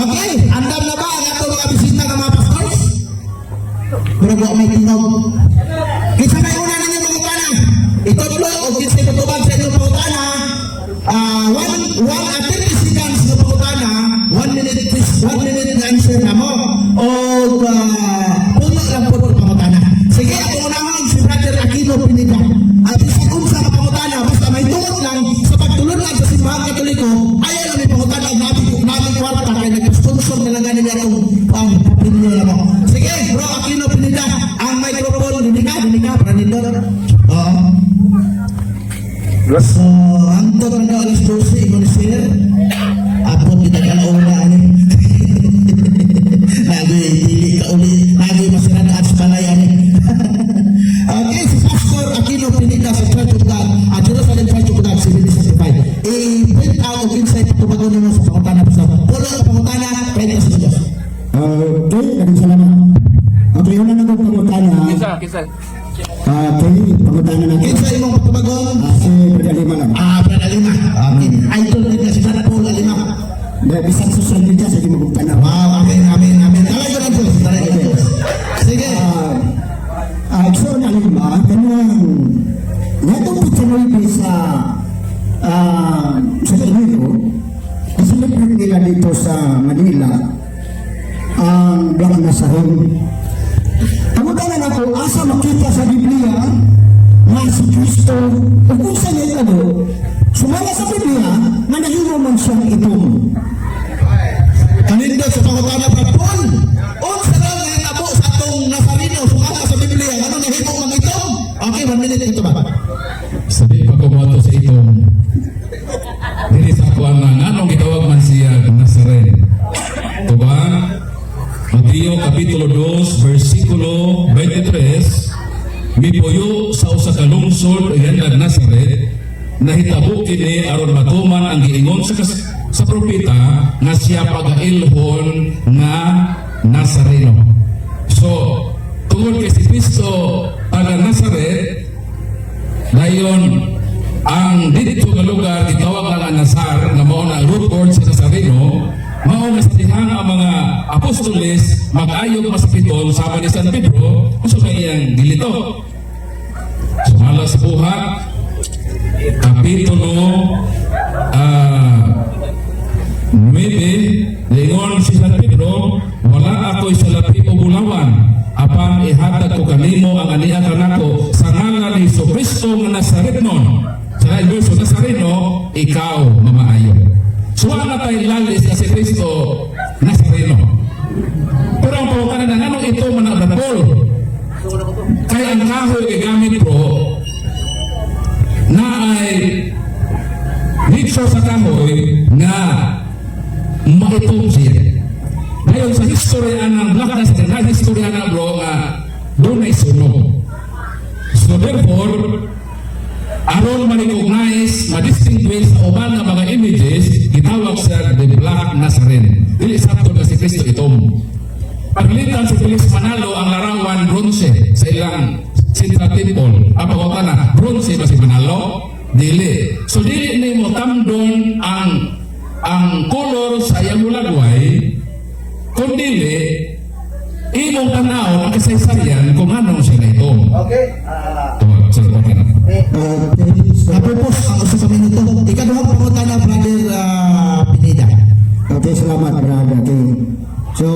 Okay, andam na ba ang ato mga bisita ng mga pastors? Murag wa may tingog. Kinsa may una ninyo mangutana? Itudlo o kinsay patubag sa inyong pangutana? Ah, one, one, 30 seconds nga pangutana, 1 minute, 1 minute nga answer na mo. O puno lang po ang pangutana. Sige, ako unahon si Brother Aquino Pineda. At bisan unsa ka pangutana, basta may tungod lang sa pagtulungan sa Simbahang Katoliko, ayaw lang may pangutana og nabi nabi kwarta kay nag-sponsor na lang gani niya itong ang opinion na mo. Sige, Bro Aquino Pineda, ang microphone, dinhi ka, para nindot. Oo. So, hangtod na daw alas 12, ingon ni sir. Abot kita kalauna ani. Nagoy dili ka uli, nagoy masirada at balay ani. Okay, si Pastor Aquino Pineda sa Church of God, at Jerusalem Church of God, 1765. I-print out og insight tubagon nimo sa pangutana, Pastor. Pulo ang pangutana, 30 segundos. Okay, daghang salamat. Okay, una na kong pangutana. Kinsa, kinsa? Okay, pangutana natin. Kinsa imong patubagon? Si Brother Lima lang. Ah, Brother Alima. Okay. Idol nila si Brother Paul Alima. Dahil bisan social media, sige magpugtana. Wow, amen, amen, amen. Talay ko ng Diyos, talay ko ng Diyos. Sige. Igsoon Alima, kanang ngatong petsa 9 sa Enero, celebrate nila dito sa Manila ang Black Nazarene. Pangutana nako, asa makita sa Biblia nga si Kristo o kung sa niya ito, sumala sa Biblia nga nahimo man siyang itom? Kanindot sa pangutana, Brad Paul. Unsa daw nahitabo sa atong Nazareno sumala sa Biblia? Ano nahimo mang itom? Okay, 1 minute ito ba? Sabi pa ko mo sa itong dili sa kuan na nganong gitawag man siya Nazarene. Diba? Mateo kapitulo 2 versikulo 23, mipuyo sa usa ka lungsod gianlag Nazaret. Nahitabo kini aron matuman ang giingon sa propeta nga siya pagailhon nga Nazareno. So, tungod kay si Kristo taga Nazaret, dayon ang didto nga lugar gitawag nga Nazar nga mao na root word sa Nazareno, mao nga sa dihang ang mga apostoles mag-ayog masakiton sama ni San Pedro unsa may iyang gilito. Sumala sa Buhat kapitulo 9, lingon si San Pedro, "Wala ako'y salapi o bulawan, apan ihatag ko kanimo ang ania kanako. Sa ngalan ni Hesus Kristo nga Nazaretnon," sa verso Nazareno, "ikaw mamaayo." So wala na tayo lalis na si Kristo Nazareno. Pero ang pangutana na anong ito man ang Paul? Kay ang kahoy gigamit ko na ay nature sa kahoy nga maitom siya. Ngayon sa history anang Black Nazarene, na history ana, bro, nga dunay sunog. So therefore, aron ma-recognize, ma-distinguish sa uban nga mga images, gitawag siya the Black Nazarene. Dili sakto nga si Kristo itom. Paglitan si Felix Manalo ang larawan bronze sa ilang Central Temple. Ang pangutana, bronze ba si Manalo? Dili. So dili nimo tamdon ang color sa iyang hulagway, kung dili imong tan-awon ang kasaysayan kung anong siya na ito. Okay. Tuwag, sir, okay na. Okay, so, Napupos ang 1 ka minuto. Ikaduhang pangutana, Brother Pineda. Okay, salamat, brother. Okay. So,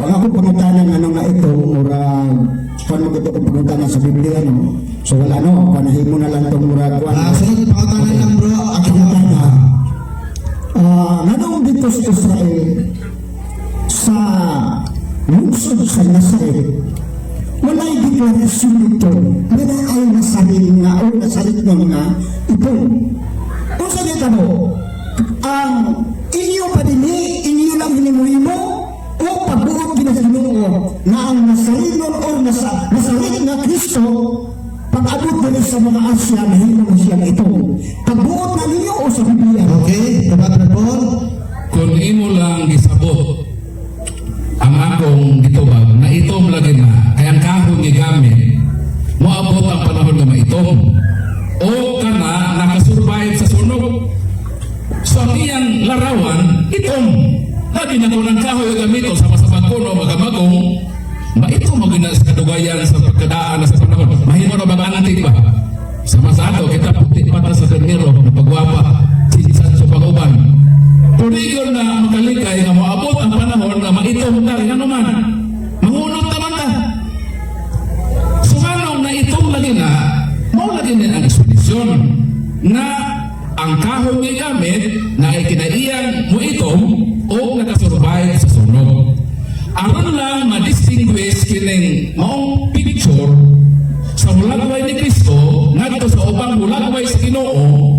ang akong pangutana nga ano nga ito, murag, kung mo ito kung pangutana sa Biblia, no? So, wala, no? Panahimo na lang itong murag, kuan. Sunod pangutana lang, bro. Ang Pangutana, nganong dito sa Israel, sa lungsod sa Nazaret, walay deklarasyon dito na naay Nazaret nga o Nazaret nga mga ito? Kung sa niya kamo, ang inyo pa dinhi, inyo lang hinimo o pagbuot gina sa Ginoo na ang Nazareno o Nazaret nga Kristo pag-abot diri sa mga Asya nahimo na siyang ito? Pagbuot na ninyo o sa Biblia? Okay, tubag na Paul. Kung imo lang gisabot ang akong gitubag na itom lagi na kay ang kahoy gigamit, moabot ang panahon nga maitom o kana nakasurvive sa sunog. So ang iyang larawan itom lagi. nga kung ang kahoy gamito sama sa pagkuno magamagong maito magina sa kadugayan sa pagkadaan na sa panahon. Mahimo na bang antik ba? Sama sa ato, kita puti pa ta sa primero, pagwapa, sinsan sa pag-uban. Pero di yun na makalikay nga moabot ang panahon nga maitom ta, ano man, mangunot naman ta. So nganong na itong lagi na, mao lagi na ang ekspedisyon na ang kahoy nga gamit na ay kinaiyang mo itom o nakasurvive sa sunog. Aron lang ma-distinguish kining maong picture sa hulagway ni Kristo ngadto sa ubang hulagway sa Ginoo,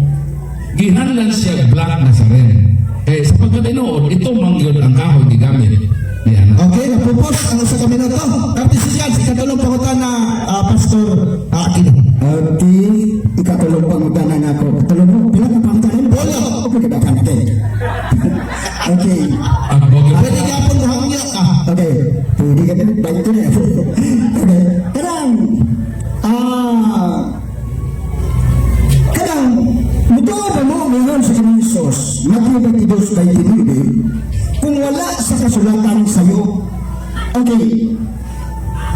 ginanlan siya Black Nazarene. Kay sa pagkatinuod, ito man gyud ang kahoy gigamit ni ana. Okay, napupos ang 1 ka minuto. 30 seconds, ikatulong pangutana, Pastor Aquino. Okay, ikatulong pangutana na ako. Tulong mo, pila ka pangutana? Walo. Okay, kadaghan. Okay. Okay. Ang bogey. Pwede ka pong hangyo ka. Okay. Pwede ka din, balik ko na. Okay. Kanang, kanang, mutuo ba mo ngayon sa Ginoong Hesus, Matthew 22:29, kung wala sa kasulatan sa'yo, okay,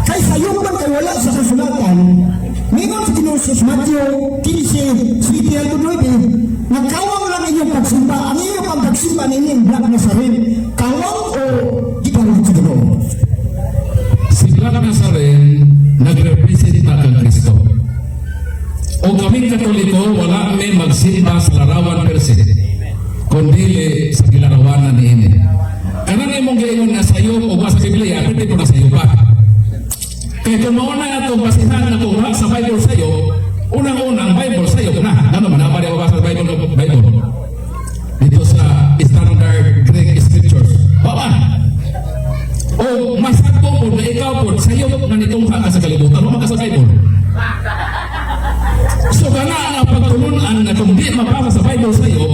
kay sayo man kay wala sa kasulatan, ningon sa Ginoong Hesus, Matthew 15, 7 9, nagkawang lang inyong pagsimba, ang inyong pagsimba ninyo Black Nazarene, kawang o gipalit sa Ginoo? Si Black Nazarene nagrepresenta kang Kristo. O kaming Katoliko, wala may magsimba sa larawan per se, kundi sa gilarawanan ni ini. Kanang imong giingon nga sayo o wa sa Biblia, pwede ko na sayo pa. Kaya kung mao na atong basihan na kung wa sa Bible sayo, unang-unang Bible sayo na. Ano man, napa di ba sa Bible, Bible? Dito sa Standard Greek Scriptures. Wa ba? O masakto po na ikaw po sayo nga nitungha ka sa kalibutan, wa man ka sa Bible. So kana nga pagtulunan na kung di mabasa sa Bible sa'yo,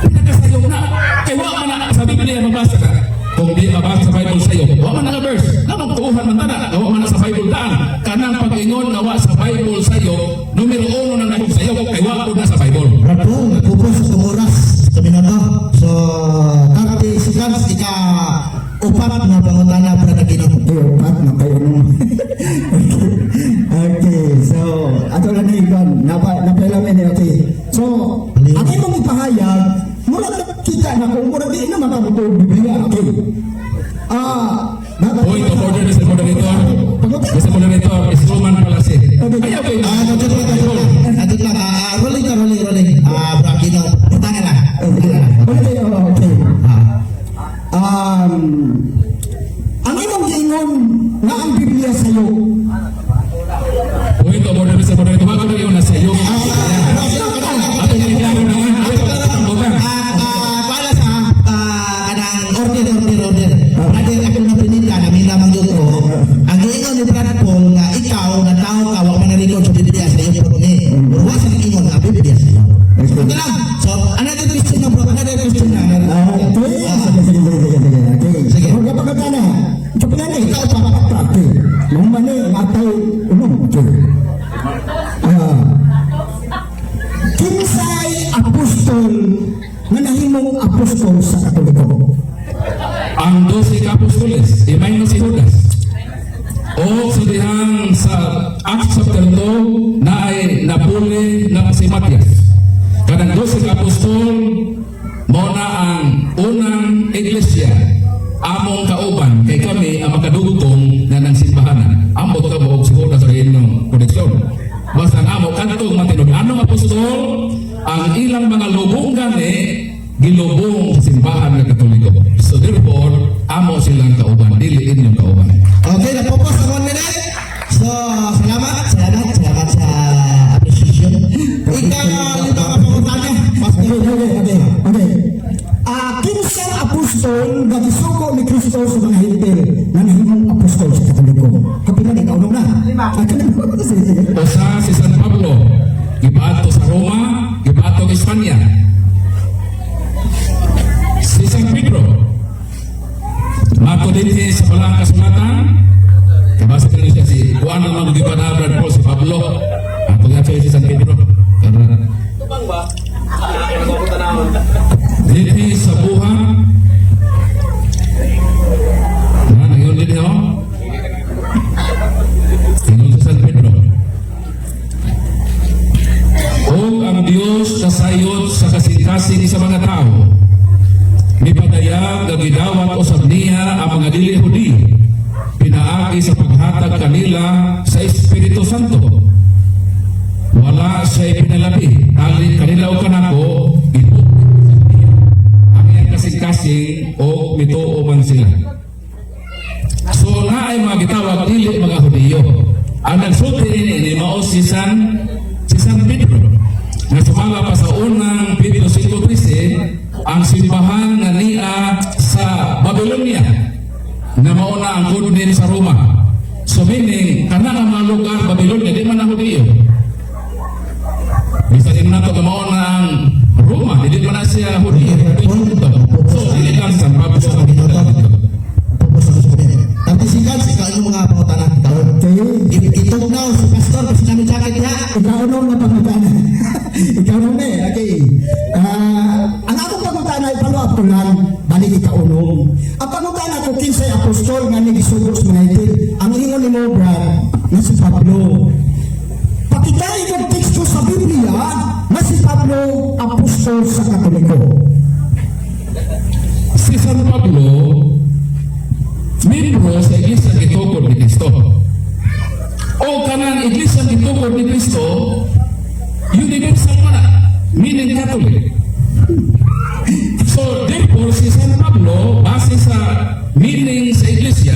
pinakasayop na. Kay wa man na sa Biblia mabasa ka. Kung di mabasa sa Bible sa'yo, wa man na nga verse. Namang tuuhan man tana, wa man na sa Bible daan. Kanang pag-ingon nga wa sa Bible sa'yo, numero uno nang dakong sa'yo, kay wa po na sa Bible. Rapo, nagpupos sa oras sa minuto. So, 30 seconds, ika upat na pangutana para Aquino. Okay, upat na kayo no. Okay, so ato lang na iban, napa napela ni okay. So, ang imong ipahayag, mura kita na kung mura di na makabuto Biblia, okay. Point of order, Mr. Moderator. Mr. Moderator, is Roman Palase. Ay, okay. Nandito lang, nandito lang. Nandito lang. Rolling na, rolling, rolling. Bro Aquino, putana na. Okay, oh, okay. Ang imong giingon nga ang Biblia sayo, Point of order, Mr. Moderator. Bago na yun na sa iyo. Ato yung klaro na nga. Para sa kanang order, order, order. Brother, ako na pinita, namin lamang yung ko. Ang giingon ni Brad Paul nga ikaw nga tao ka, wa man na-record sa Biblia sa iyo pero ni. Pero wa sa giingon nga Biblia sa iyo. Okay lang. So, another question na bro, another question na. Okay, sige, sige, sige, sige, sige. Okay. Sige. Huwag ka pa na. Ito pa na, ikaw pa pa. Okay. Nung mani, atay, unom. Okay. Kinsay apostol nga nahimong apostol sa Katoliko? Ang 12 ka apostoles, imay na si Judas. O sa dihang sa Acts chapter 2 na ay napuli na si Matias. Kanang 12 ka apostol, mao na ang unang iglesia among kauban kay kami ang makadugtong na ng simbahanan. Ambot ka mo og si Judas sa inyong koneksyon. Basta ang amo kadtong matinud anong apostol ang ilang mga lubong gani gilubong sa simbahan ng Katoliko. So therefore, amo silang kauban, dili inyong kauban. Okay, napupos ang 1 minute. So, salamat, salamat, salamat sa appreciation. Ika, lima ka pangutana. Pastor. Okay. Kinsang apostol nga gisugo ni Kristo sa mga Hentil nga nahimong apostol sa Katoliko? Kapila ni kaunom na. Lima. Sige, sige. Usa si San Pablo, gibato sa Roma, gibato sa Espanya. Si San Pedro, mato dinhi sa balang kasulatan, kabasa kini siya si Juan naman gibana Brad Paul si Pablo. Ato nga siya si San Pedro. Tara. Dinhi sa buhat Pahayag nga gidawat usab niya ang mga dili Hudiyo pinaagi sa paghatag kanila sa Espiritu Santo. Wala siya pinalabi. Tali kanila o kanako, ipugit sa niya ang iyang kasing-kasing o mituo man sila. So naay mga gitawag dili mga Hudiyo. Ang nagsulti ini ni mao si San Pedro. Nga sumala pa sa Unang Pedro 5:13, ang simbahan nga niya sa Babylonia na mao na ang kudnin sa Roma. So meaning, kana nga mga lugar Babylonia di man na Hudiyo. Bisan din nato nga mao na ang Roma, dili man na siya Hudiyo. So dili lang San Pablo sa dito. Pupos ako sa sabihin. 30 seconds, ikaw yung mga pangutana. Ikaw. Okay. Itugnaw si Pastor kasi namin jacket niya. Ikaw nung nga pangutana. Ikaw nung eh. Okay. Ang akong pangutana, i-follow up ko lang, balik ikaunong. Ang pangutana ko, kinsay apostol nga nagisugo sa mga Hentil? Ang ingon nimo, Brad, na si Pablo. Pakita yung teksto sa Biblia na si Pablo apostol sa Katoliko. Si San Pablo, membro sa Iglesia Gitukod ni Cristo. O kanang Iglesia Gitukod ni Cristo, universal man na, meaning Catholic. So therefore, si San Pablo, base sa meaning sa Iglesia,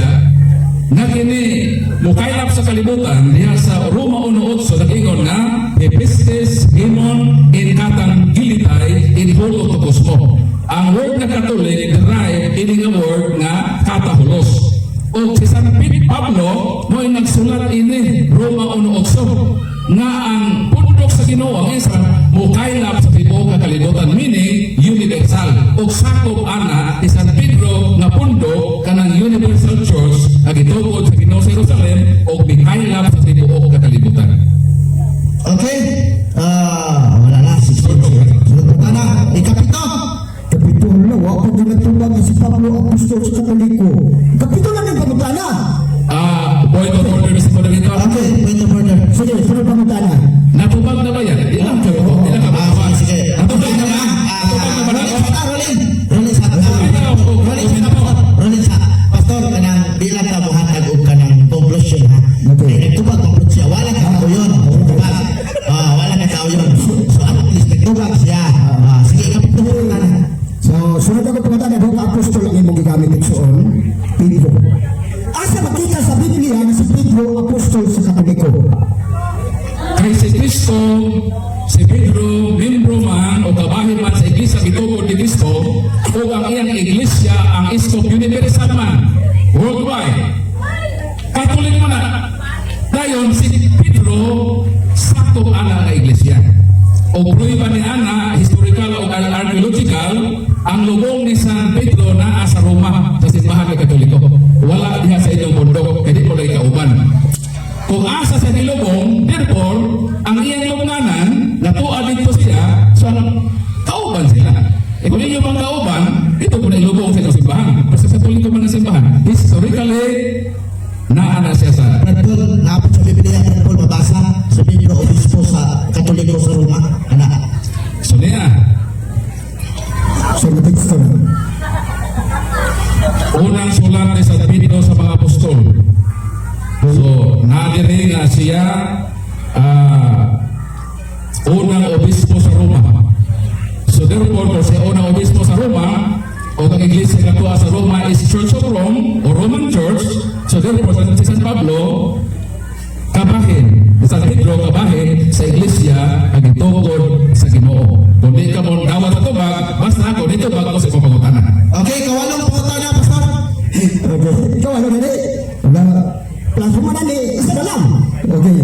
nga kini mukaylap sa kalibutan diha sa Roma 1:8, nag-ingon nga "Epistes himon in katanggelitay in holo to kosmo." Ang word na Catholic derive ini nga word nga katahulos. O si San Pablo mo nagsulat ini Roma 1:8 nga ang pundok sa Ginoo, ang isa mukaylap sa tibuok nga kalibutan, meaning universal. Ug sakop ana ni San Pedro nga pundok kanang universal church nga gitukod sa Ginoo sa Jerusalem ug mikaylap sa tibuok nga kalibutan. Okay. Wala na. 16. Sunod pangutana. Ikapito. Kapitulo, wa ko ginatubag si Pablo apostol sa Katoliko. Kapitulo lang yung pangutana. Point of order, Mr. Moderator. Okay, point of order. Sige, sunod pangutana. Natubag na ba yan? Di lang kayo. Di lang ka Ah, sige, sige. Natubag na ba? Natubag na ba na? Rolling sa, rolling. Rolling sa. Rolling sa. Rolling sa. Pastor, kanang di lang ka muhatag og kanang conclusion ha. Okay. Nagtubag conclude siya. Wala ka tao yun. Tubag. Wala ka tao yun. So at least nagtubag siya. Sige, ikapito mo na. So, sunod ako pangutana, duha ka apostol ang imong gigamit, igsoon, Pedro. Asa makita sa Biblia nga si Pedro apostol sa Katoliko? Kay si Kristo, si Pedro, membro man o kabahin man sa Iglesia Gitukod ni Kristo, o ang iyang iglesia ang iskop universal man, worldwide. Catholic man na. Dayon si Pedro sakop ana nga iglesia. O prueba ni ana, historical o archaeological, ang lubong ni San Pedro naa sa Roma sa simbahan ng Katoliko. Wala diha sa inyong bundok, kay di mo lagi kauban. Kung asa sa nilubong, therefore, ang iyang lubnganan, natua dito siya, so ang kauban sila. E kung inyo bang kauban, ito po na ilubong sa inyong simbahan. Basta sa Katoliko man ang simbahan. Historically, naa na siya sa Brad Paul, naa pod sa Biblia, Brad Paul, mabasa sa Pedro Obispo sa Katoliko sa Roma. Ana. So niya, So, teksto na. Unang sulat ni San Pedro sa mga apostol. So, nadiri nga siya unang obispo sa Roma. So therefore, kung siya unang obispo sa Roma, o ang iglesia nga sa Roma is Church of Rome o Roman Church, so therefore, si San Pablo, kabahin, San Pedro kabahin sa iglesia ang gitukod sa Ginoo. Kung di ka mo dawat sa tubag, basta ako dito bago ko sa imong pangutana. Okay, kawalong pangutana, Pastor. Okay. Ikaw, ano gani? Wala. Plaso mo na ni, isa na lang. Okay.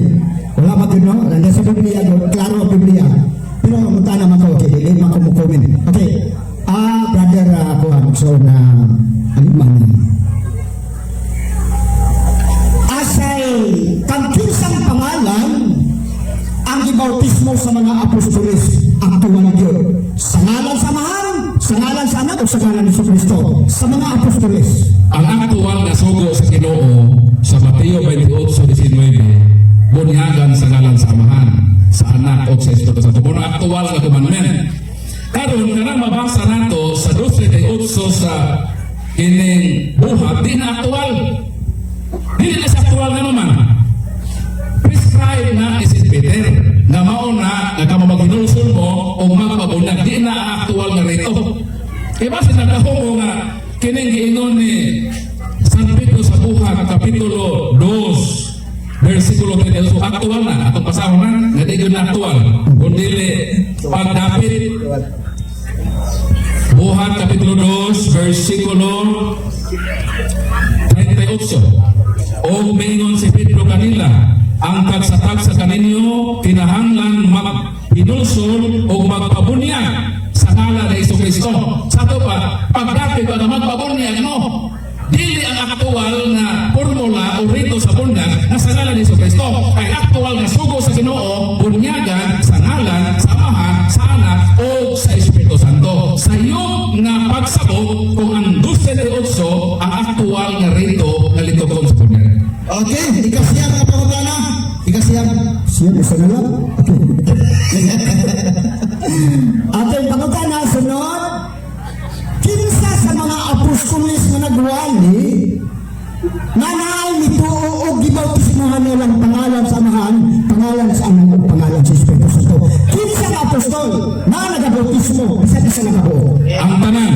Wala pa yun, no? Nandiyan sa Biblia, no? Klaro ang Biblia. Pero mutana man ko, okay, dili man ko mo comment. Okay. Brother, kuhan, so na, ano man, asay, kang kinsang pangalan, ang ibautismo sa mga apostoles, aktual yun? Sa ngalan sa Amahan, sa ngalan sa Anak, o sa ngalan ni Kristo? Sa mga apostoles. Ang aktual na sugo sa Ginoo sa Mateo 28:19, bunyagan sa ngalan sa Amahan, sa Anak o sa Espiritu Santo. Mao aktual nga commandment. Karon, kanang mabasa nato sa 2:38 sa kining Buhat, di na aktual. Dili na sa aktual nga naman. Prescribe na ni St. Peter nga mao na nga kamo maghinulsol mo o magpabunyag, di na aktual nga rito. Kay base nagkahumo nga kining giingon ni San Pedro sa Buhat Kapitulo 2 versikulo 32, so aktual na atong pasahon na nga di gyud na aktual kung dili pagdapit. Buhat Kapitulo 2 versikulo 38. O mingon si Pedro kanila, "Ang tagsa-tagsa kaninyo kinahanglan maghinulsol o magpabunyag sa ngalan ni Hesus Kristo." Sa ato pa, pagdapit pa na magpabunyag mo, dili ang aktual na formula o rito sa bunyag na sa ngalan ni Hesus Kristo. Kay aktual nga sugo sa Ginoo, bunyagan sa ngalan sa Amahan, sa Anak o sa Espiritu Santo. Sa iyo nga pagsabot kung ang 2:38 ang aktual nga rito nga litukon sa bunyag. Okay, ikasiyam nga pangutana. Ikasiyam. Siya, isa na lang. Okay. Atong pangutana, sunod. Kinsa sa mga apostoles nga nagwali nga naay mituo og gibautismuhan nilang pangalan sa Amahan, pangalan sa Anak ug pangalan sa Espiritu Santo? Kinsa nga apostol na nagabautismo bisan isa nga kabuo? Ang tanan.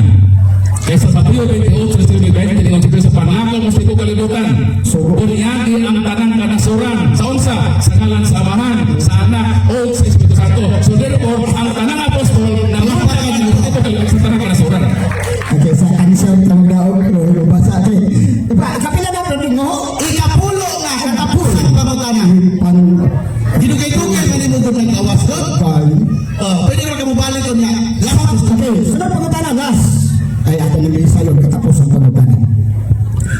Kaysa sa Mateo 28, versikulo 20, ingon si Kristo, "Panlakaw mo sa tibuok kalibutan. Bunyagi ang tanang kanasuran." Sa unsa? Sa ngalan sa Amahan, sa Anak, o sa Espiritu Santo. So therefore, ang tanang apostol na mga sa tanang kanasuran. Okay, sa kanisang tawag daog, pero basa okay. Iba, kapila na pwede mo? Ikapulo nga katapusan pangutana. Pang Ginugay-dugay man nimo doon nag-awas doon. Pang Oh, pwede naman ka mobalik unya. Last. Okay, sunod pangutana, last. Ay, ako nang sayo katapos ang pangutana.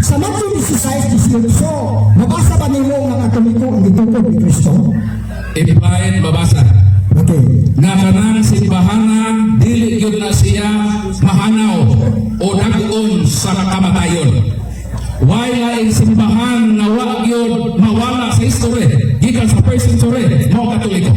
Sa Matthew 16:18, mabasa ba nimo nga Katoliko ang gitukod ni Kristo? Implied mabasa. Okay. Nga kanang simbahana dili gyud na siya mahanaw o dag-on sa kamatayon. Way laing simbahan nga wa gyud mawala sa history gikan sa first century, mao Katoliko.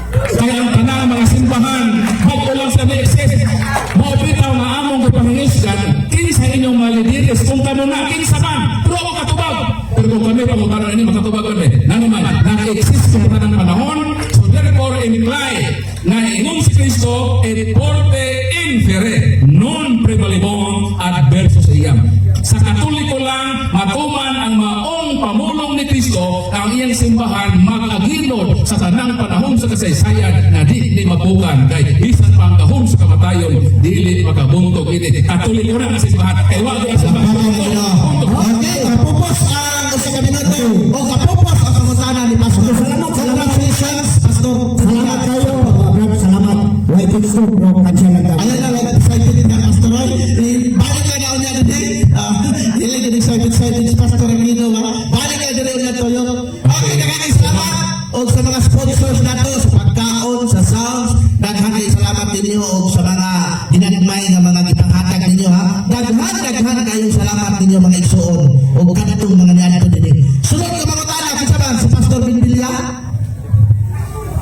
Kaya ang tanang mga simbahan bag-o lang sa exist. Mao bitaw nga among gipangingisgan kinsa inyong mga lideres, kung kamo na kinsa man, pero ako katubag. Pero kung kami pangutana ini, makatubag kami. Na naman, nag-exist sa tanang panahon, so therefore imply nga ingon si Kristo, "Et forte inferi non prevalebunt adversus eam." Sa Katoliko lang matuman ang maong pamulong ni Kristo, ang iyang simbahan mag-agilod sa tanang panahon sa kasaysayan na di ni mabukan, kay bisan pa ang gahom sa kamatayon dili makabuntog ini. Katoliko na ang simbahan kay wa gyud ang simbahan. Okay, kapupos ang usa ka minuto. O kapupos ang pangutana ni Pastor. Salamat, salamat. Congratulations, Pastor. Salamat kayo, bro. Salamat. Why Kristo, bro, cancel lang tayo. Ayan na, excited na Pastor Roy. Eh, balik ka na unya din. Ah, dili gid excited excited si Pastor Aquino ba. Balik ka diri unya toyo. Okay, daghang salamat og sa mga sponsors nato sa pagkaon, sa sounds. Daghan kay salamat ninyo og sa mga ginagmay nga mga gipanghatag ninyo ha. Daghan daghan kayong salamat ninyo, mga igsuon og kadtong mga niadto dinhi. Sunod nga pangutana, kinsa man? Si Pastor Bindilya.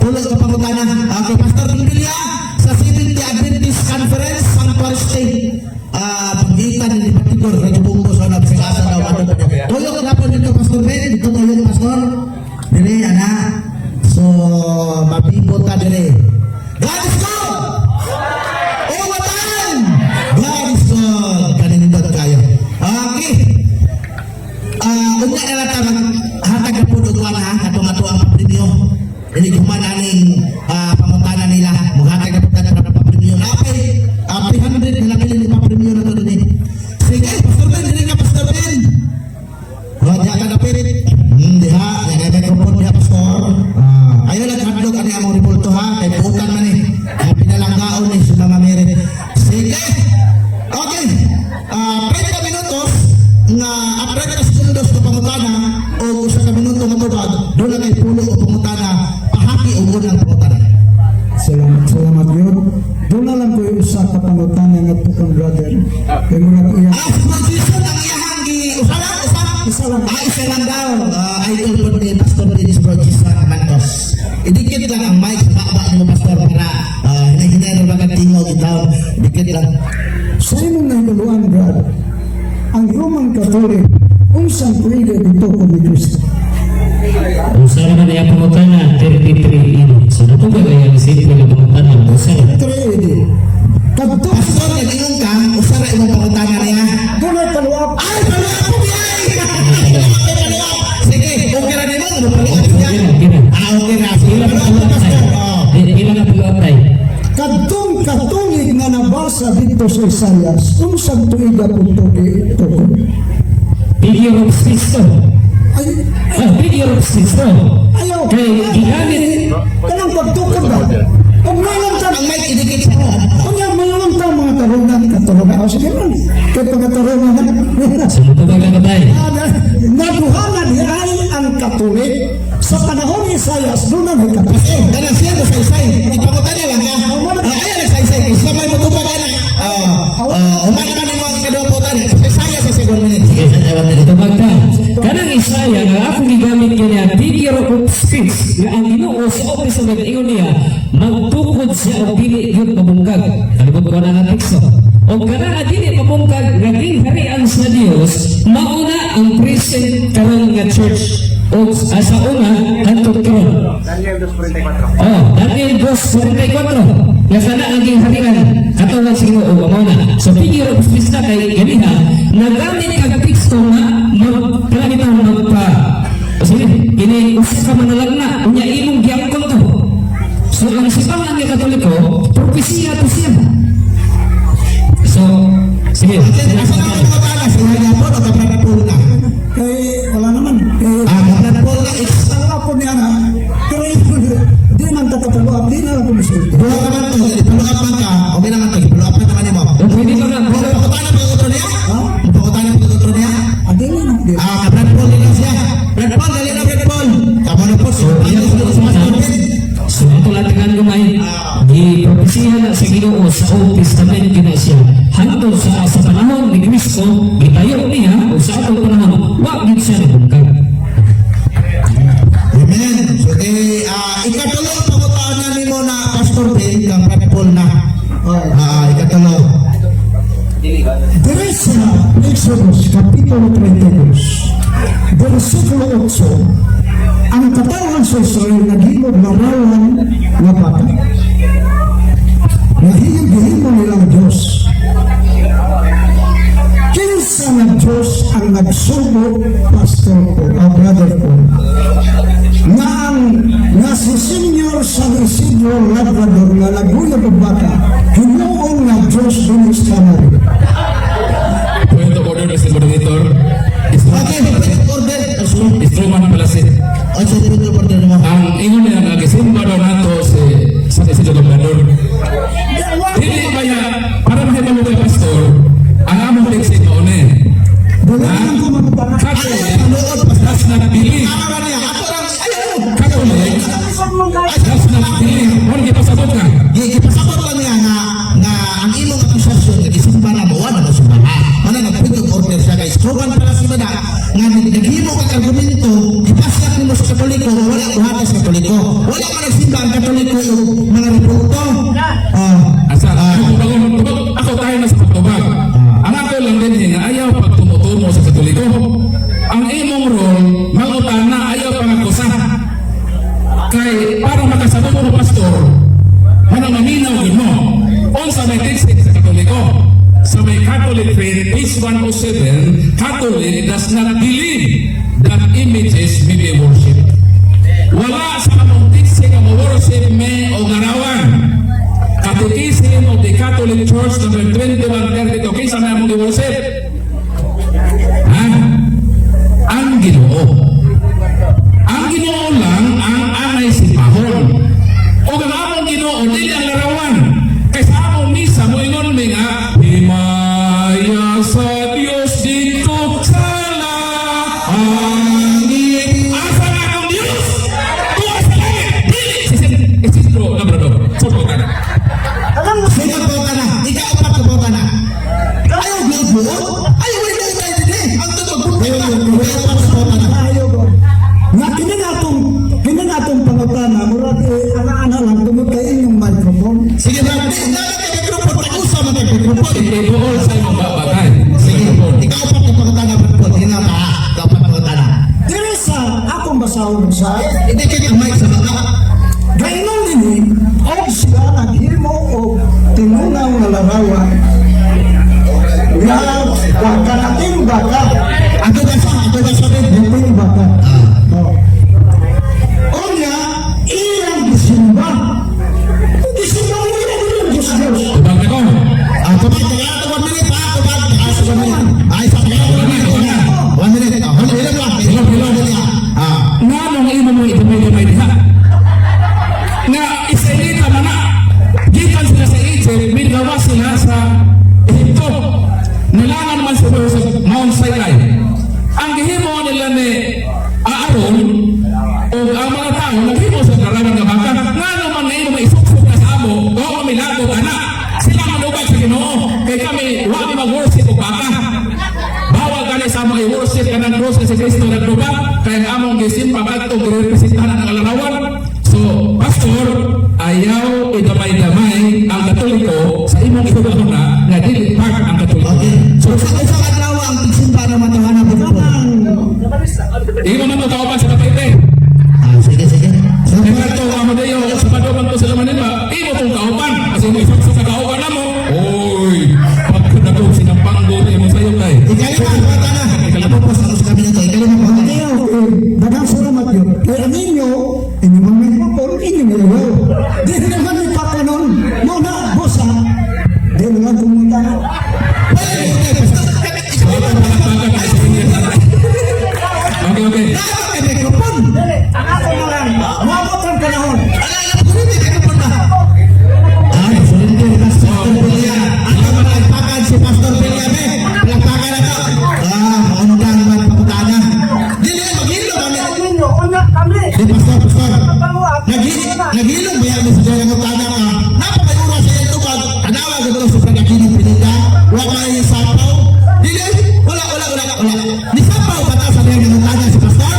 Tulo ka pangutana. Okay, Pastor Bindilya, sa Seventh Adventist Conference, Sanctuary State. Ah, pagitan ni Patikor, Radyo Bungko sa una, bisag asa daw ano. Tuyok na po dito, Pastor Ben. Dito tuyok, Pastor. Dire, ana. So, mabibot ta dire. God is good! All the time! God is good! Kaninindot kayo. Okay. Ah, unya na lang ta maghatag na po og ha, katong ato ang premyo. Dili human aning pangutana nila. Maghatag na po ta para pa-premyo. Okay, 300 na lang ni pa-premyo na to dinhi. Sige, Pastor Ben, dili ka, Pastor Ben. Oh, diha ka kapirit. Diha, diha microphone diha, Pastor. Ah, ayaw lang hadlok ani among rebulto ha, kay putan man ni. Ang pinalanggaon ni si Mama Mary. Sige. Okay. 30 minutos nga 30 segundos nga pangutana o usa ka minuto nga tubag, doon na kay pulo o pangutana, pahaki og unang pangutana. Salamat, salamat yun. Doon na lang ko yung usa ka pangutana nga po kang brother. Kay murag iya. Ah, si Francisco ang iyahang gi usa lang, usa. Isa lang. Ah, isa lang daw. Ah, idol po ni Pastor Dennis Bro Jason Mantos. Idikit lang ang mic sa baba ni Pastor para hinay-hinay ra ba. lang. Sa imong nahibaluan, Brad, ang Roman Catholic, unsang tuiga dito kung ni Kristo? Usa ra man iya pangutana, 33 AD. So natubag ay ang simple nga pangutana, usa ra. 3 AD. Kadto, Pastor, nag-ingon ka, usa ra imong pangutana niya. Dunay follow-up. Ay, follow-up po niya! Follow-up. Sige, okay ra nimo, ano follow-up siya? Okay ra, okay ra. Ah, okay ra. Sige, Pila ka follow-up, follow-up Pastor. tay? Oh. Pila ka follow-up tay? Kadtong Katolik nga nabasa dito sa Isayas, unsang tuiga po ito tukod? Figure of speech to. Ay, Ah, figure of speech to. Ayaw. Kay gigamit Kanang pagtukod ba? Kung mayroon ta, Ang mic idikit sa kung mayroon ta mga tarungan, katarungan, o sige man, kay pagkatarungan na. So natubag ka tay. Naduhana di ay ang Katolik sa panahon ni Isayas, doon ang Katolik. Pastor, ganang siya mo saysay. Ipangutana lang ka. Ah, ayaw nagsaysay. Kay siya may mutubag ana. Oh, oh, human naman nimo ang ikaduhang pangutana. Saysaya sa second minute. Sige, sa second minute. Natubag ta. Kanang Isaiah nga akong gigamit kanya figure of speech nga ang Ginoo sa Old Testament ingon niya magtukod siya og dili gyud mabungkag. Kalibot ko na nga teksto. Og kana nga dili mabungkag nga gingharian sa Dios, mauna ang present karon nga church o sa una hantod karon. Daniel 2.44. Oh, Daniel 2.44. Nga kana ang gingharian katawhan sa Ginoo mao na. So figure of speech na kay ganiha nagamit kag teksto nga mag kana bitaw magpa. Sige, kini usa ka manalagna unya imong giangkon to. So ang simbahan nga Katoliko, propesiya to siya. So sige. Asa na ang pangutana? Sa iya po o kaprat Paul na? Kay wala naman. Kay Ah, kaprat Paul na. It's follow up po niya na. Pero di man ta follow up, di na lang po misulti. Buha ka man to, follow up man ka. Okay naman to, follow up man naman nimo. O pwede ba nga Pangutana pa otro niya? Pangutana pa otro niya? Ah, di na, di. Ah, Brad Paul dili siya. Brad Paul, dali na Brad Paul. Kamo na po. So, So ato latingan gamay, gipropesiya na sa Ginoo sa Old Testament kina siya. Hangtod sa panahon ni Kristo, gitayo niya o sa atong panahon, wa gyud siya nabungkag. Amen. So, di, ikatulo ang pangutana nimo na Pastor Ben kang Brad Paul na. Ah, ikatulo. Dire sa Exodus, Kapitulo 32, versikulo 8, ang katawhan sa Israel naghimog larawan nga baka. Nahihimo nilang Diyos. Kinsa nga Diyos ang nagsugo, pastor ko, brother ko, nga ang nga si Senior San Isidro Labrador nga naguyab og baka, himuon nga Diyos dinhi sa Canary? Point of order, Mr. Moderator. Okay, point of order. Instrument pala si Oh, sa point of order mo. Ang ingon niya nga gisimba daw nato si San Isidro Labrador. Dili kaya para mahibalo kay pastor, ang among text mao ni. Dili lang ko mangutana. Catholic Panood, Pastor. does not believe. Tama ba niya? Ako lang, ayaw. Catholic does not believe. Mo gipasabot ka. Gipasabot lang niya nga nga ang imong akusasyon nga gisimba na mo, wala mo simba. Mana nag point of order siya guys. Slogan pala si Bada nga naghimo kag argumento, gipasyak nimo sa Katoliko, wala kuhata sa Katoliko. Wala man nagsimba ang Katoliko og mga rebulto. Ah, Asa, ako bago magtubag, ako tayo na sa pagtubag. Ang ako lang din nga ayaw pag tumutumo sa Katoliko. Ang imong role, mangutana ayaw pangakusa. Kay para makasabot mo pastor, manang maminaw gud mo. Unsa may teaching sa Katoliko? Sa may Catholic Faith, page 107, Catholic does not believe that images may be worshipped. Wala sa among teaching ang worship me o larawan. Catechism of the Catholic Church number 2132. Kinsa may among i-worship? Ha? Ang Ginoo. Ang Ginoo lang ang angay simbahon. O ang among Ginoo dili ang larawan. Kay sa among misa moingon mi nga himaya sa Dios dito sa langit. Asa na akong Dios? Tuwa sa langit. Dili si Isidro Labrador. Sa na. Sige po ka na. Ikaw pa po ka na. Ayaw buot. Ayaw wala tayo din. Ang totoo ka. Ayaw pa po ka na. Ayaw ko. Nga kini na atong pangutana, murag eh, ana-ana lang tungod kay inyong microphone. Sige, Brad. Di, dapat kay microphone. Pag-usa man kay microphone. yung baka. Ato ba sa? Ato ba sa? Ito yung baka. Oh. Unya, iyang gisimba. Gisimba mo yun yung Diyos Diyos. Tubag na ko. Ah, tubag, taga ito, 1 minute, ha? Tubag, sa 1 minute. Ay, sa taga 1 minute. 1 minute. Ah, hold, hilom lang. Hilom, hilom. Ah, Nga nung imo mo idamay-damay diha. Nga Israelita man na. Gikan sila sa Egypt, mingawa sila sa Egypto. Nilangan man sa sa Mount Sinai. Ang gihimo nila ni Aaron o ang mga tao naghimo sa larawan nga baka. Nga naman nga imo maisuksok na sa amo, wa kami lagot ana. Sila manubag sa Ginoo kay kami wa mi mag-worship og baka. Bawal gani sa mga i-worship kanang cross si Kristo nagduba kay ang among gisimba kadto girepresentahan ang larawan. So, pastor, ayaw idamay-damay ang Katoliko sa imong ihuna nga dili part ang Katoliko. Okay. So, So, sa usa ka adlaw ang tigsimba ng matawhan po. imo man mo kauban sa Kapite. Ah, sige, sige. So, Kaya ito, Amadeo, sa paduman ko sa Manila, imo kong kauban. Kasi imo isok sa kauban na mo. Oy, pagkadagog sinampanggo sa imong sayo kay. Ikalima, bata na. Tapos ang usa ka minuto. Ikalima po. Mateo, eh, daghang salamat yun. Kaya ang inyo, inyo man may microphone, inyo nilayaw. Di naman may pakanon. Mo na, boss ha. Di naman pumunta na. Pwede, okay. Okay. Dapat may microphone. Ang ako na lang, maabot ang panahon. Ala, alam ko rin, may microphone na. Ay, surrender, Pastor Pelia. Ang palagpakan si Pastor Pelia, be. Palagpakan na to. Ah, maano ka naman pagkutana. Dili, maghilo kami. Ninyo, una kami. Di, Pastor, Pastor. Panguat. Naghilom ba yan sa dyan ang utana ka? Napakayura sa iyong tubag. Tanawa ka sa pagkakinig pininda. Wa kayo sapaw. Dili, wala, wala, wala, wala. Ni sapaw ba ta sa dyan ang utana si Pastor?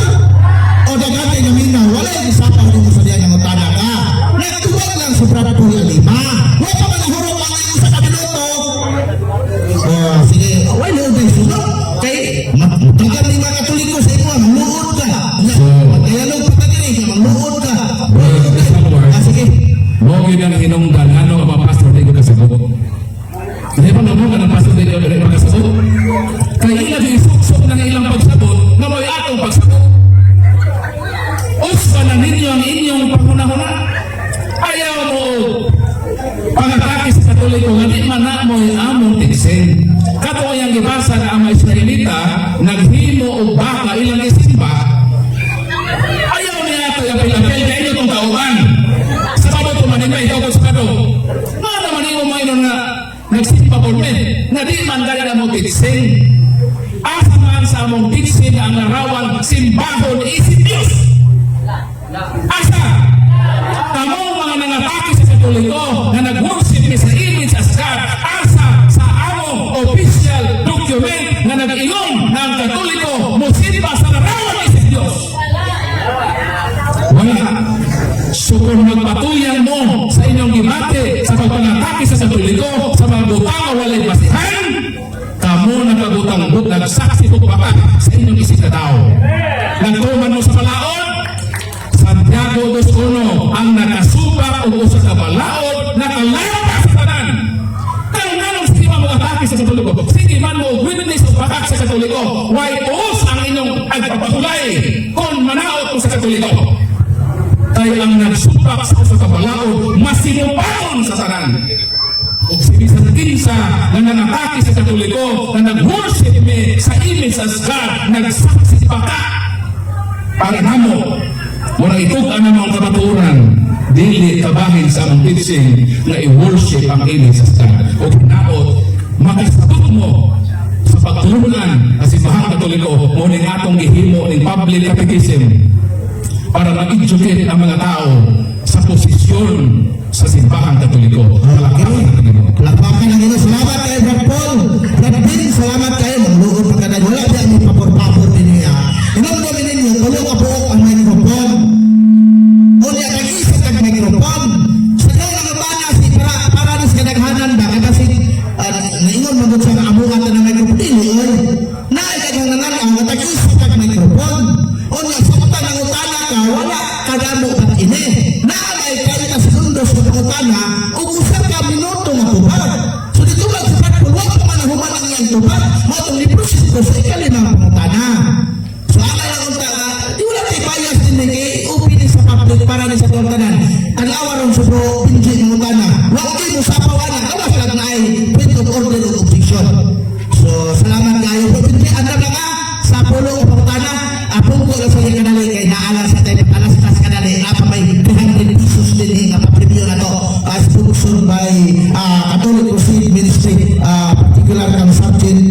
O dagante nga minaw, wala yung sapaw nimo sa diyan ang utana ka. Nagtubag lang sa Brad Paul Alima. Wa pa man nahurot ang iyong sa kabinuto. Oh, sige. Why no day sunod? Kay matagal ni mga Katoliko sa imo, maluod ka. Kaya lang pa diri, maluod ka. Ah, sige. Mo gyud ang hinungdan ano ang mga pastor di ko kasabot. Di ba mo ka ng pastor di ko kasabot? Kay ila gisuksok ng ilang pagsabot nga mo'y atong pagsabot. Usa na ninyo ang inyong panghunahuna. Ayaw mo og pangatake sa Katoliko nga di man na mo'y among tiksing. Kato ang gibasa nga ang mga Israelita naghimo og baka ilang isimba. Ayaw niya ito yung apel-apel kay inyo itong kauban. Sa Sabado to manin may ikaw ko sa Sabado. Nga naman imo mainon nga nagsimba po me, nga di man gaya na mo tiksing. Asa man sa among tiksing ang larawan simbahon isip Diyos. Asa? Kamong mga nangatake sa Katoliko na nag-worship ni sa image as God, asa sa among official document na nag-ingon na ang Katoliko mosimba sa larawan isip Diyos? Wala. So kung magpatuyan mo sa inyong gibate sa pagpangatake sa Katoliko, sa mga butang nga walay basihan, kamo nagkabutang but nagsaksi ko baka sa inyong isip na tao. Nagtuman mo sa balaod, Santiago 2.1, ang nakasupak og usa ka balaod nakalapa sa tanan. Karon nganong sige man mo atake sa Katoliko? Sige man mo witness o bakak sa Katoliko? Why tuos ang inyong agpapatulay kung manaot mo sa Katoliko? Kay ang nagsupak sa usa ka balaod masinupaon sa tanan. Ug si bisan kinsa nga nangatake sa Katoliko na nag-worship mi sa image as God, nagsaksi baka para namo murag itug-an namo ang kamatuoran, dili kabahin sa among teaching nga i-worship ang image as God. Ug hinaot makasabot mo sa pagtulunan sa simbahang Katoliko mo ning atong gihimo ning public catechism para ma-educate ang mga tao sa posisyon sa simbahang Katoliko. Palakpakan ang Ginoo. Palakpakan ang Ginoo. Salamat kayo, Brad Paul. Brad Bill, salamat kayo. Magluod pa ka na. Wala diyan may papor-papor din niya. Inumdum ninyo, tulo ka buok ang microphone. Unya, kag-isa kag microphone. Sa kaya nga bana, si para, para na sa kadaghanan ba? Kaya kasi, naingon mo sa amuan na ng microphone. Dili, oy. Naay kag nananaw, nga tag-isa kag microphone. Unya, samtang ang utana ka, wala kadamo ka ini. Naay kay ka segundos sa pangutana, ug usa ka minuto nga tubag. So dito lang sa Brad Paul, wa pa man human ang iyang tubag. Mao tong ni-proceed ko sa ikalimang pangutana. So ana lang unta nga, di wala kay bias din ni kay open ni sa public para ni sa tuwang tanan. Tanawa ron sa Bro Benji mangutana. Wa kay mo sapaw ana, gawas lang na ay point of order o objection. So salamat kayo. Bro Benji, andam lang ah, sa pulo o pangutana, apong ko lang sa kanali kay naala sa tayo alas tas kanali apa may 300 pesos din eh, nga pa-preview na to as sponsored by Catholic Crusade Ministry, particular kang Sergeant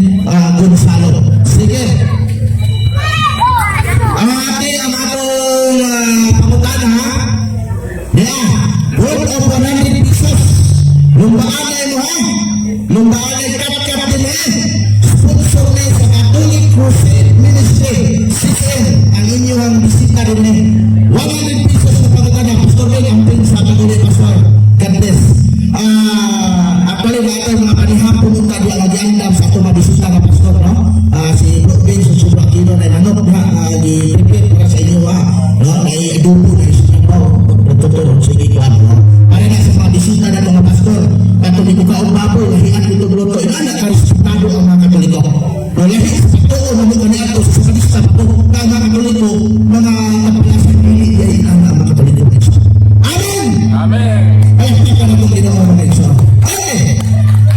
Gonzalo. Sige. Ang atong pangutana, yeah, worth of 100 pesos. Lumbaan na mo ha. Lumbaan na kat-kat din eh. Sponsor ni sa Catholic Crusade Ministry, CCM, ang inyong bisita rin eh. 100 pesos na pangutana. Pastor Ben, ang pin sa paguli, Pastor. God bless. Actually, natin mga panihapon punta di ang giandam sa atong mabisita nga pastor, no? Si Bro Ben sa Sobra Kilo na manok na gi-prepare para sa inyo, ha? No? Na adobo na isa sa totoo, sige kuan, no? Para na sa mga bisita na mga pastor, kato ni kukaong baboy, lahian dito luto, ina ka respetado ang mga Katoliko. No, lahi sa pagtuo na mo kaniadto sa sakrista pa ka ang mga Katoliko, mga kapalasan dili ay ang mga Katoliko. Amen! Amen. Ay, ka na itong Ginoo mga igsoon. Okay.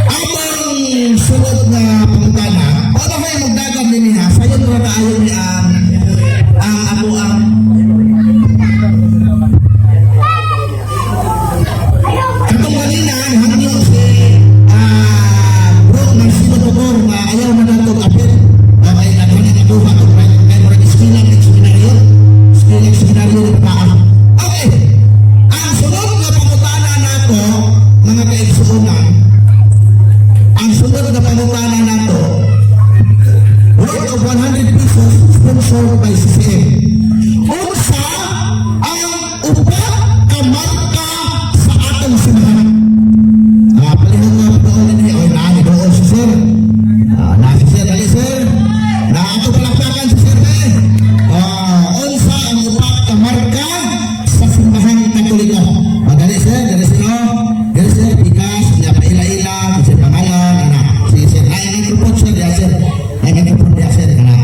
Among sunod na pangutana, o ba kayo magdagan din niya, sayon ra kaayo ni ang ako ang Katong kanina, hangyo si Bro Marcelo Togor nga ayaw na natong apel. Okay, naghanap na nakuha itong right. Kaya murag eskwela ng seminaryo. Eskwela ng seminaryo ng paa. Okay. Ang sunod na pangutana nato, mga kaigsuonan, ang sunod na pangutana nato, worth of 100 pesos, sponsored by CCM. Unsa ang upat ka marka sa atong simbahan? Palihog nga doon ni oy naa ni doon si sir. Na si sir, dali sir. Na ato palakpakan si sir eh. Unsa ang upat ka marka sa Simbahan Katoliko? Dali sir, dali sir. Oh. Dali sir, pikas, niya paila-ila, kasi pangalan, ana. Sige sir, ay microphone sir, diya sir. Ay microphone diya sir, kana.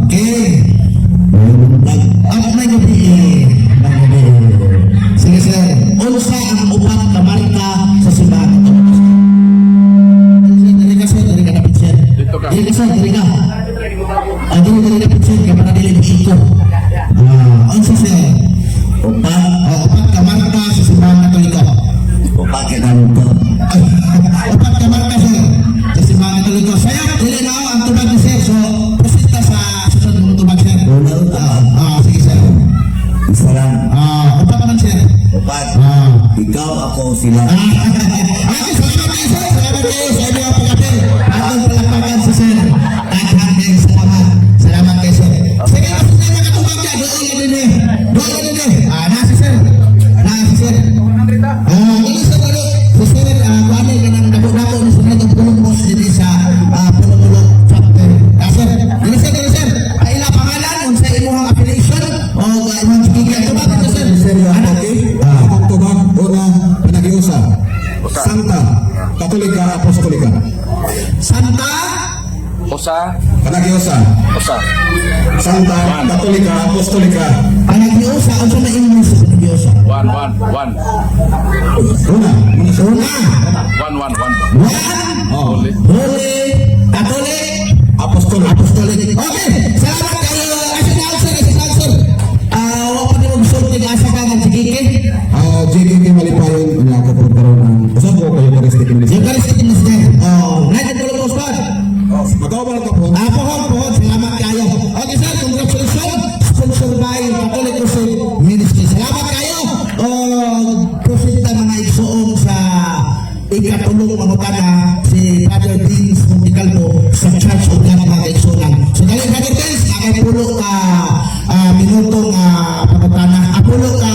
Okay. May gabi eh. May gabi eh. Sige sir, unsa ang upat ka marka sa simbahan Katoliko? Dili ka sir, dili ka dapit sir. Dito ka. Dili ka sir, dili ka. Dili dili dapit sir, kay para dili mo. Unsa sir? Upat, Oh, upat ka marka sa Simbahan Katoliko. Upat ka ganito. Ay, upat ka marka sir sa Simbahan Katoliko. Sayop, dili na ang tubag ni sir. So, proceed ta sa susunod mong tubag sir. Una, Sige sir. Isa lang. Upat man sir. Upat. Ikaw, ako, sila. Okay, salamat kayo sir. Salamat kayo sa inyong pag-apel. Atong palakpakan si sir. Daghan kayo salamat. Salamat kayo sir. Sige, basta na makatubag ka. Doon na din eh. Doon na din eh. Na si sir. Na si sir. Dili sa dali. Si sir, kuani ka ng dako-dako ni sir itong Columbus dito sa Pulumulo chapter. Sir, dili sir, dili sir. Paila pangalan, unsa imong affiliation o imong gigikan. Tubag ito sir. Sir, Ano? okay? Akong tubag, una, Panaghiusa. Santa, Katolika, Apostolika. Santa Usa, Panaghiusa. usa. Santa, Katolika, Apostolika. Panaghiusa, unsa may English sa Panaghiusa? One, one, one. Una, una siya. Una, One, one, one. One, Oh, Holy. Holy, Catholic, Apostolic. Apostolic. Okay, salamat kayo. Asa na answer, asa na answer. Wa pa ni magsulti nga asa ka nga si Kiki. JKK Malipayon, unya ako po karon ang usab ko kayo Eucharistic Minister. Eucharistic Minister. Oh, United Columbus Squad. Magawa ka po. Pohon, pohon, salamat kayo. Okay sir, congratulations. Sponsored by Catholic Crusade Ministry. Salamat kayo. Oh, proceed ta mga igsuong sa ikatulong mangutana si Brother Deans Monticalvo sa Church of God mga kaigsuonan. So dali Brother Deans, nakay pulo ka minutong pangutana. Pulo ka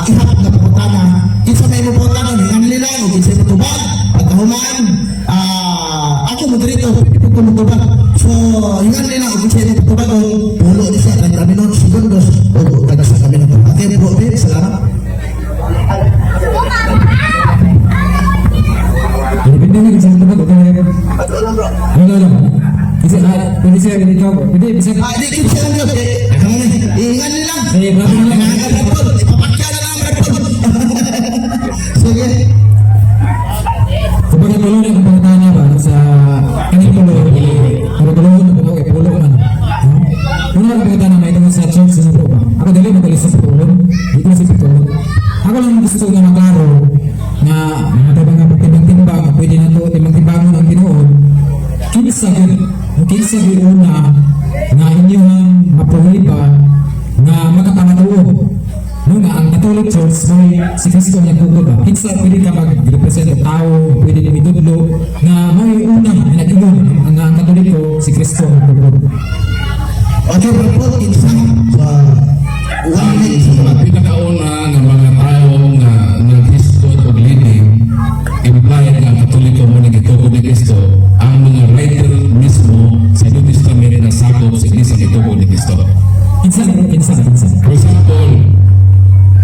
ihap nga pangutana. Kinsa may mo pangutana, hingan nila o kinsa mo tubag. Pagkahuman, ako moderator, pwede po ko motubag. So, hingan nila o kinsa mo tubag o pulo ni siya, 30 minutos, segundos, o taga sa minuto. Okay, bro, Ben, salamat. Grabe. Pwede na kasi ito ba? Ato lang, bro. Ano lang? Kasi pwede siya dito. Pwede bisa. Ah, di kinsa lang yun. Eh, ingan lang. Sige, brother na lang. Ingan Red Bull. Ipapakya na lang Red Bull. Sige. Kumbaga tulo na akong pangutana ba sa kaning tulo. Pero tulo na po kay pulo man. No? Una akong pangutana may tungkol sa church sa bro ba. Ako dili mo sa pitulon. Di ko sa pitulon. Ako lang gusto nga maklaro nga mga tayo nga pagtimbang-timbang, pwede na to timbang-timbangon ang tinuod. Kinsa gyud, kinsa gyud una nga inyong maprohiba nga makakamatuo, no, nga ang Catholic Church may si Kristo ang nagtukod ba? Kinsa pwede ka mag-represent og tao, pwede mo idudlo nga may una nga nag-ingon nga ang Katoliko si Kristo ang nagtukod? Okay, Brad Paul, kinsa sa 1 minute sa Ang pinakauna nga mga tao nga naghisgot og leading implied nga ang Katoliko mo nagituo ni Kristo, ang mga writer mismo sa New Testament na sakop sa Iglesia gituo ni Kristo. Kinsa, kinsa, kinsa? For example,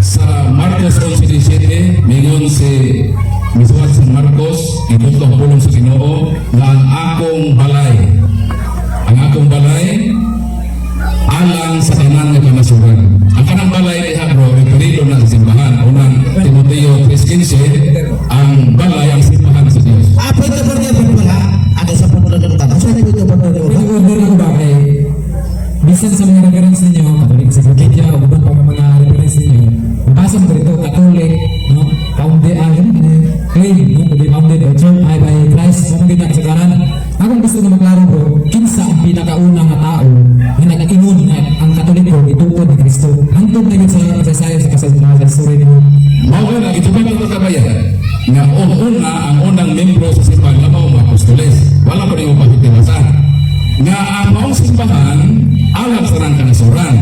sa Marcos 11:17, mingon si misuwat sa Marcos, ituto ang pulong sa Ginoo nga ang akong balay alang sa tanan nga kanasuran. Ang kanang balay diha, bro, referido na sa simbahan. Unang Timoteo 3:15, ang balay ang simbahan sa Dios. Ah, pwede po niya, Brad Paul, ha? Ano sa punto ng tanong? Sa pwede po niya? Pwede order ako ba kay bisan sa mga reference ninyo, Catholic Encyclopedia o uban pa mga reference ninyo, mabasa mo dito, Catholic, no? Founded, ano, claim, no? To be founded by church, ay by Christ, mo mong kasagaran. Akong gusto na maklaro, bro, kinsa ang pinakauna nga tao nga nag-ingon nga ang Katoliko itukod ni Kristo? Hantod na yun sa kasaysayan sa story ninyo. Mao na ito ba mga kabayan nga ang una ang unang membro sa simbahan nga mao mga apostoles. Wala pa rin pahitiwasan. Nga ang maong simbahan alang sa rang kanasuran.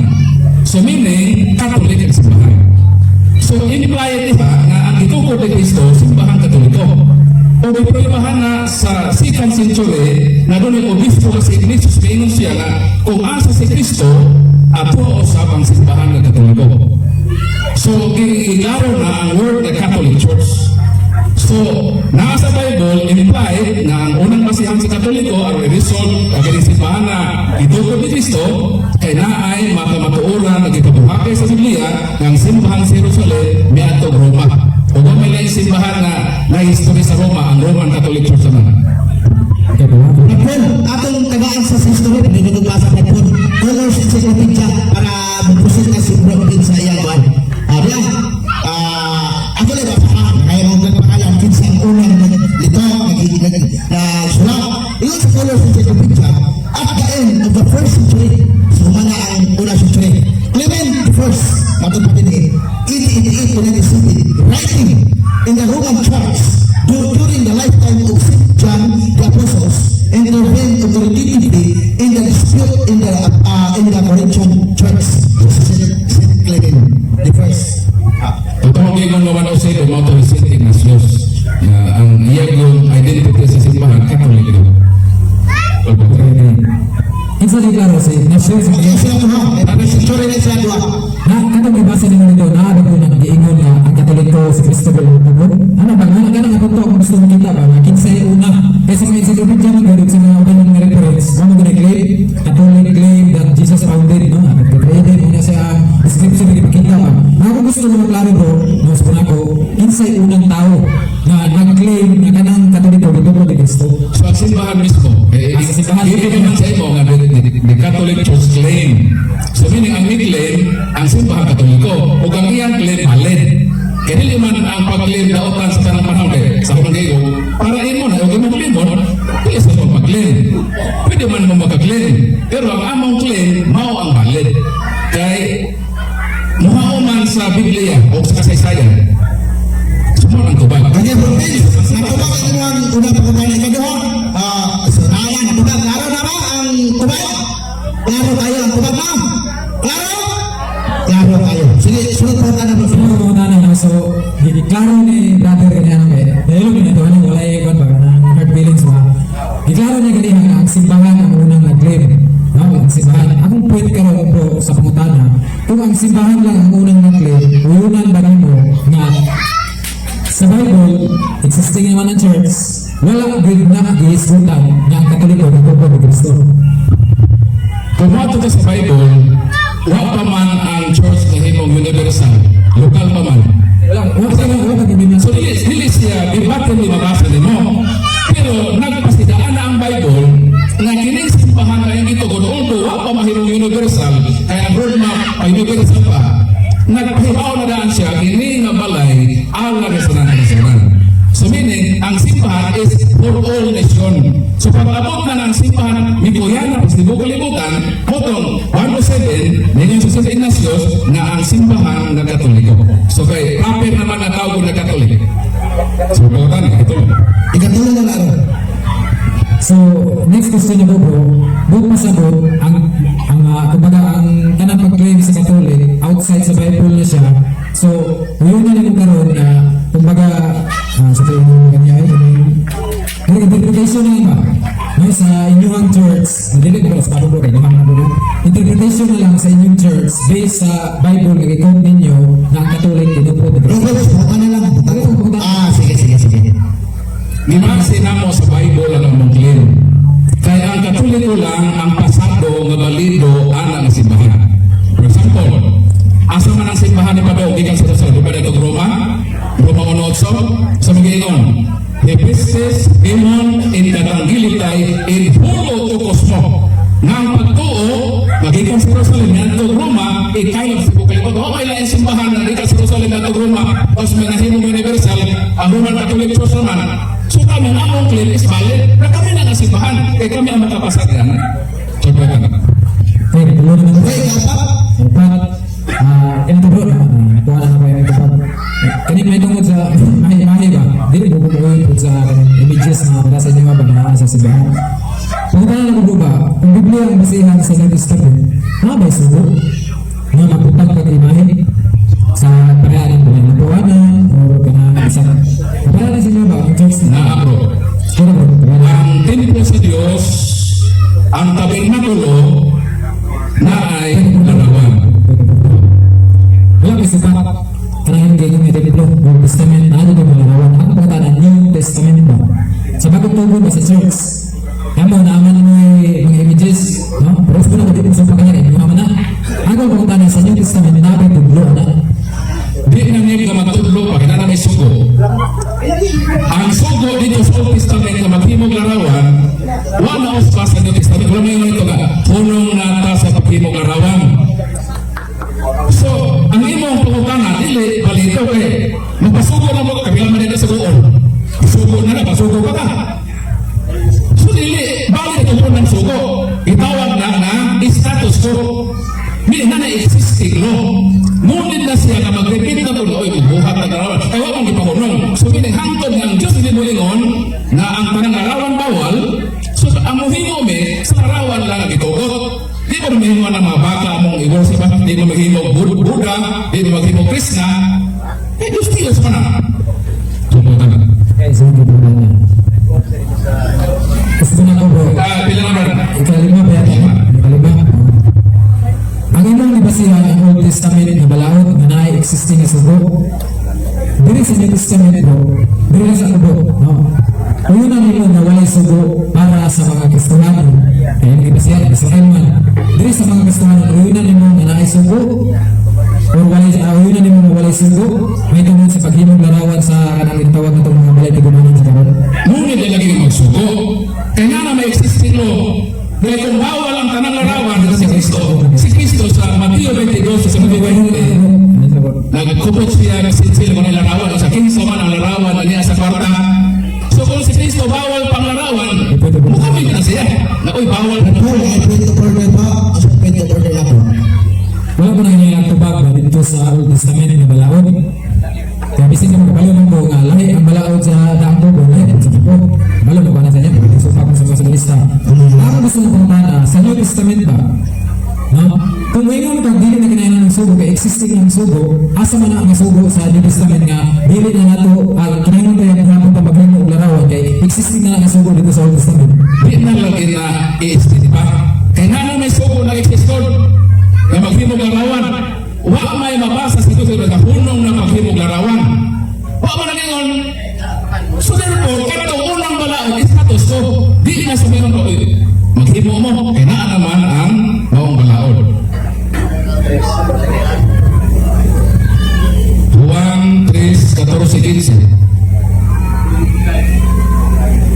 So meaning Catholic ang simbahan. So implied diha nga ang gitukod ni Kristo simbahan Katoliko. O may pruebahan na sa second century na doon yung obispo kasi Ignatius, maingon siya nga kung asa si Kristo ato usab ang simbahan ng Katoliko. So, giklaro na ang word the Catholic Church. So, naa sa Bible, implied na ang unang basihan sa Katoliko ang result ang kining simbahan na itukod ni Kristo kay naay makamatuoran nga gipabuhakay sa Biblia nga ang simbahan sa Jerusalem miadto Roma. Ug may laing simbahan na na history sa Roma, ang Roman Catholic Church naman. Okay, ba? Brad Paul, atong tagaan sa history, pwede ko sa Brad Paul. Colors Encyclopedia para mag-proceed na si Bro Bin sa iyang kuan. Ah, diya. Ah, ako lang ba kaya mo nagpakalam kinsa ang unang naglito, nag nag nagsulat. Ingon sa Colors Encyclopedia, at the end of the first century, so humana ang unang century, Clement the First, matod pa din eh, 88 to 97, writing in the Roman Church during the lifetime of St. John the Apostles, intervened authoritatively in the dispute in the Corinthian Church. So, St. Clement the First. Ah, Totoo kay kung naman o mao to si Saint Ignatius na ang iyang yung identity sa simbahan Catholic daw. Okay. Kinsa di klaro si Ignatius? Okay, sila duha. First century na sila duha. Na katong gibasa ninyo dito na ba ko nang giingon nga ang Katoliko si Kristo ba yung tugod? Ano ba nga nga nga punto akong gusto makita ba nga kinsay una kaysa sa encyclopedia man gud sa mga uban mga reference mo mo claim Catholic claim that Jesus founded, no, pwede mo na siya ang description nga gipakita ba na ako gusto mo maklaro, bro, no, sa ako kinsay unang tao na nag-claim nga kanang Katoliko gitugod ni Kristo? So ang simbahan mismo, eh, Ah, sa simbahan. Hindi naman sa imo nga the Catholic Church claim. So meaning ang claim ang simbahan Katoliko ug ang iyang claim valid. Kaya dili man ang pag-claim daotan sa tanang panahon kay sa akong kayo, para imo na ug imong claim mo, dili sa imong pag-claim. Pwede man mo maka-claim, pero ang among claim mao ang valid. Kay muhao man sa Biblia o sa kasaysayan. Sumon ang tubag. Kanya Bro Bin, natubag ang imong unang pagkakain. Ikaduha, ah, so naayan, natubag. Klaro na ba ang tubag? Klaro tayo ang tubag na? Klaro? Klaro tayo. Sige, sunod po na, Bro. Sino mo na na so giklaro ni brother kanya nang eh dahil mo nito ano walay kon ba kanang hard feelings ba. Giklaro niya ganiha nga ang simbahan ang unang nag-claim, no, ang simbahan. Akong point karon, bro, sa pangutana, kung ang simbahan lang ang unang nag-claim, uyunan ba nimo nga sa Bible existing naman ang church? Wala gyud na gihisgutan nga ang Katoliko nagtukod ni Kristo. Kung moadto ka sa Bible, wa pa man ang church na himong universal, lokal pa man. Wala, wala wala wala ka. So dili dili siya debate ni mabasa nimo. Pero nagpasidaan na ang Bible nga kining simbahan ay gitugod, although wa pa mahimong universal, kay ang roadmap pa universal pa. Nagpahibaw na daan siya kini nga balay alang sa tanan. So meaning, ang simbahan is for all nation. So pag-abot na ng simbahan, mikoyana pa sa tibuok kalibutan, motong 107, ninyo sa St. Ignatius, na ang simbahan nga Katoliko. So kay proper naman na tawag na Katolik. So pagkatan, ito. Ikatulo na laro. So, next question niyo bro, buot pasabot, ang kumbaga ang kanang pag-claim sa Catholic outside sa Bible na siya. So, yun na lang karon na kumbaga sa tayo kanya ay yung interpretation na lang ba? No, sa inyong church, dili ko sa bro kay naman bro. Interpretation na lang sa inyong church based sa Bible nga gi-quote ninyo na ang Catholic tinupod ni Kristo. Robert, baka na lang. Ah, sige, sige, sige. Gibase namo sa Bible ang among claim. Kaya ang Katoliko lang ang pasado nga balido ana nga simbahan. For example, asa man ang simbahan ni Padong gikan sa Jerusalem, di ba dito Roma? Roma 1:8 sa magiingon. Hephaestus demon in katangilitay in hulo to cosmo. Nga ang pagtuo, magikan sa Jerusalem, ngadto Roma, ikayod sa kalibutan. O may laing simbahan na gikan sa Jerusalem ngadto Roma, tapos may nahimong universal, ang Roman Catholic Church naman. So kami, ang among claim is valid, na kami na ang simbahan, kay kami ang makapasad yan. So, pwede na. Okay, tulo naman. Okay, kapat. Upat, ito bro, nakuha na ako yung upat. Kani may tungod sa mahi mahi ba? Dili ko ko sa kanang images na para sa inyo ba na sa simbahan. Pangutana lang ko, bro ba, kung Biblia ang basihan sa New Testament, naa ba sugo nga mabutang kag imahe sa pareha ng panapuanan o kanang isang pareha na sa inyo ba ang church na Naa, bro. Pero bro, pareha na. Ang templo sa Dios, ang tabernakulo, na ay larawan. Wala may sukat. Kanang ganyan may templo, Old Testament, na ano mga larawan. Ang pangutana, New Testament ba? Sa bagong tugon ba sa church? Kamo, naaman mo yung mga images, no? Pero sa na di sa pagkanya, inyo naman na. Ang pangutana sa New Testament, naa bay tudlo na. Di na niya nga matudlo pa, kaya na may sugo. Ang sugo dito sa Old Testament nga maghimog larawan, wala uspa sa New Testament. Wala may ito nga, hunong nata sa paghimog larawan. So, ang imong pangutana, dili, balito kay, magpasugo na mo, kabila man dito sa buon. Sugo na na, pasugo pa ka. So, dili, balik ito ng sugo. Itawag na na status quo. Meaning na na existing law. Ngunit na siya nga mag-repeat na tuloy, oy, buhat na larawan. Kaya wa mong gipahunong. So, meaning hangtod nga ang Diyos hindi mo ingon na ang tanang larawan bawal, so ang muhimo mi, sa larawan lang ang gitugot. Di mo mahimo ng mga baka mong i-worship, di mo maghimo Buddha, di mo maghimo Krishna. Eh, Diyos Diyos pa na. So, na. Okay, so hindi po niya. Gusto na ko, bro. Ah, pila na ba? Ikalima ba yata? Ikalima. Ang imong gibasihan ang Old Testament nga balaod nga naay existing nga sugo. Diri sa New Testament, bro, diri na sa sugo, no? Uyo na nimo nga walay sugo para sa mga Kristohano. Kaya ang gibasihan, Israel man. Diri sa mga Kristohano, uyo na nimo nga naay sugo or walay uyo na nimo nga walay sugo may tungod sa paghimong larawan sa kanang gitawag natong mga balay tigumanan sa karon. Ngunit na lagi magsugo. Kaya nga na may existing law. Dahil kung bawal ang tanang larawan, si Kristo. Si Kristo sa Mateo 22 sa 20, nagkupot siya ng sinsil kung ang larawan. Sa kinsa man ang larawan na niya sa kwarta. So kung si Kristo bawal pang larawan, mukamit na siya. Na, uy, bawal na. Paul, ay point of order ba? Asa point of order ako? Wala ko nang yung tubag ba dito sa Old Testament nga balaod. Kaya bisin ka makabalo mo ko nga lahi ang balaod sa daang tubo, lahi sa tubo. Balo mo ba na sa niya? So pa sa mga lista. Ako gusto mo pangutana, sa New Testament ba? No? Kung maingon kag dili na kinahanglan ng sugo kay existing ang sugo, asa man ang sugo sa New Testament nga dili na nato kinahanglan tayo gihapon pa maghimo og larawan kay existing na ang sugo dito sa Old Testament? Di na lagi na i-extend pa. Kaya nga na may sugo na existed na maghimog larawan. Wa may mabasa sa ito sa hunong na maghimog larawan. Wa man nangingon. So therefore, katong unang balaod Maghimo mo, kay naa naman ang maong balaod. Juan 3, 14, 15.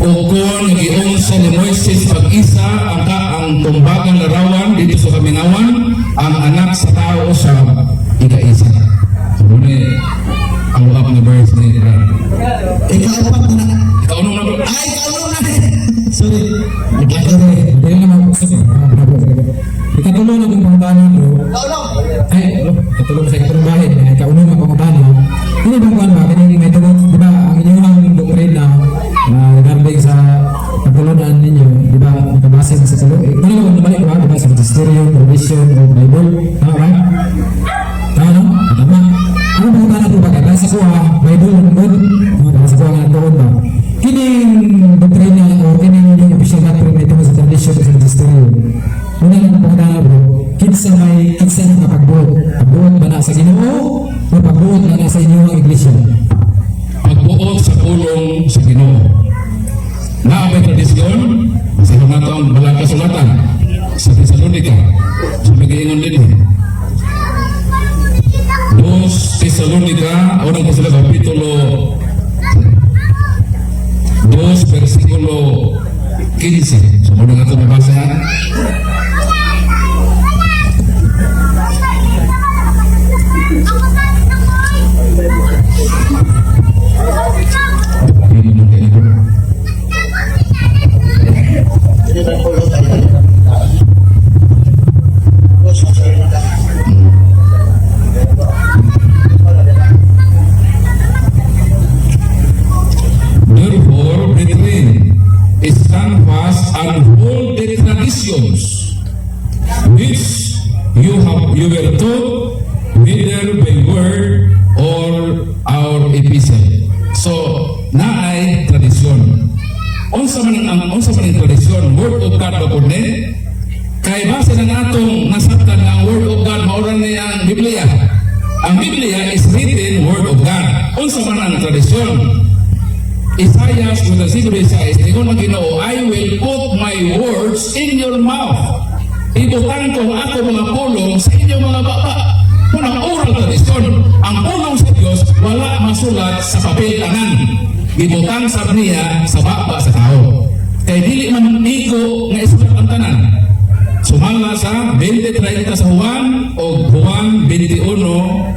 O kon giunsa ni Moises pag-isa ang tumbagang larawan dito sa kamingawan, ang Anak sa Tao sa ikaisa. So, muna ang up na verse ni Brad. Ikaapat na na. Ikaw na, bro. Ay, ikaw na. Sorry. Okay, dili na mag-usap. Ah, bravo, bravo. Ikatulo na kong pangutana, bro. Ikaw. Ay, oh, ikatulo na sa ikatulong bahin. Ay, ikaunong nga pangutana. Hindi ba kuan ba? Kani may tungod, di ba, ang inyong doktrina regarding sa pagtulunan ninyo, di ba, nakabase sa tulo. Eh, ito na lang balik ba, di ba, sa magisterium, tradition, o Bible. Tama ba? Tama, no? Tama. Ang pangutana po ba, kay base sa kuha, Bible ang good, no, base sa kuha nga tuon ba? Kining doktrina o kining inyong official doctrine may tungod sa tradition o sa magisterium. Una lang ang pangutana, bro, kinsa may kinsa na pagbuot? Pagbuot ba na sa Ginoo o pagbuot na na sa inyong iglesia? Pagbuot sa pulong sa Ginoo. Naa may tradisyon sa nato ang balang kasulatan sa Tesalonica. Sa nag-iingon din eh. Dos Tesalonica, unang Tesalonica, Kapitulo 2, versikulo 15. So, muna nga ito mabasa ha. Hindi mo kayo, bro. Therefore, brethren, stand fast and hold the traditions which you were taught, whether by word or our epistle. So, naay tradisyon. Unsa man ang tradisyon? Word of God ba pud ni? Kay base na natong nasabtan nga ang Word of God mao ra ni ang Biblia. Ang Biblia is written Word of God. Unsa man ang tradisyon? Isaiah 55:6, ingon ang Ginoo, "I will put my words in your mouth." Ibutang ko ang ako mga pulong sa inyong mga baba. Unang oral tradisyon, ang pulong sa Dios wala masulat sa papel tanan. Gibutang sab niya sa baba sa tao. Kay dili man igo nga isulat ang tanan. Sumala sa 20:30 sa Juan o Juan 21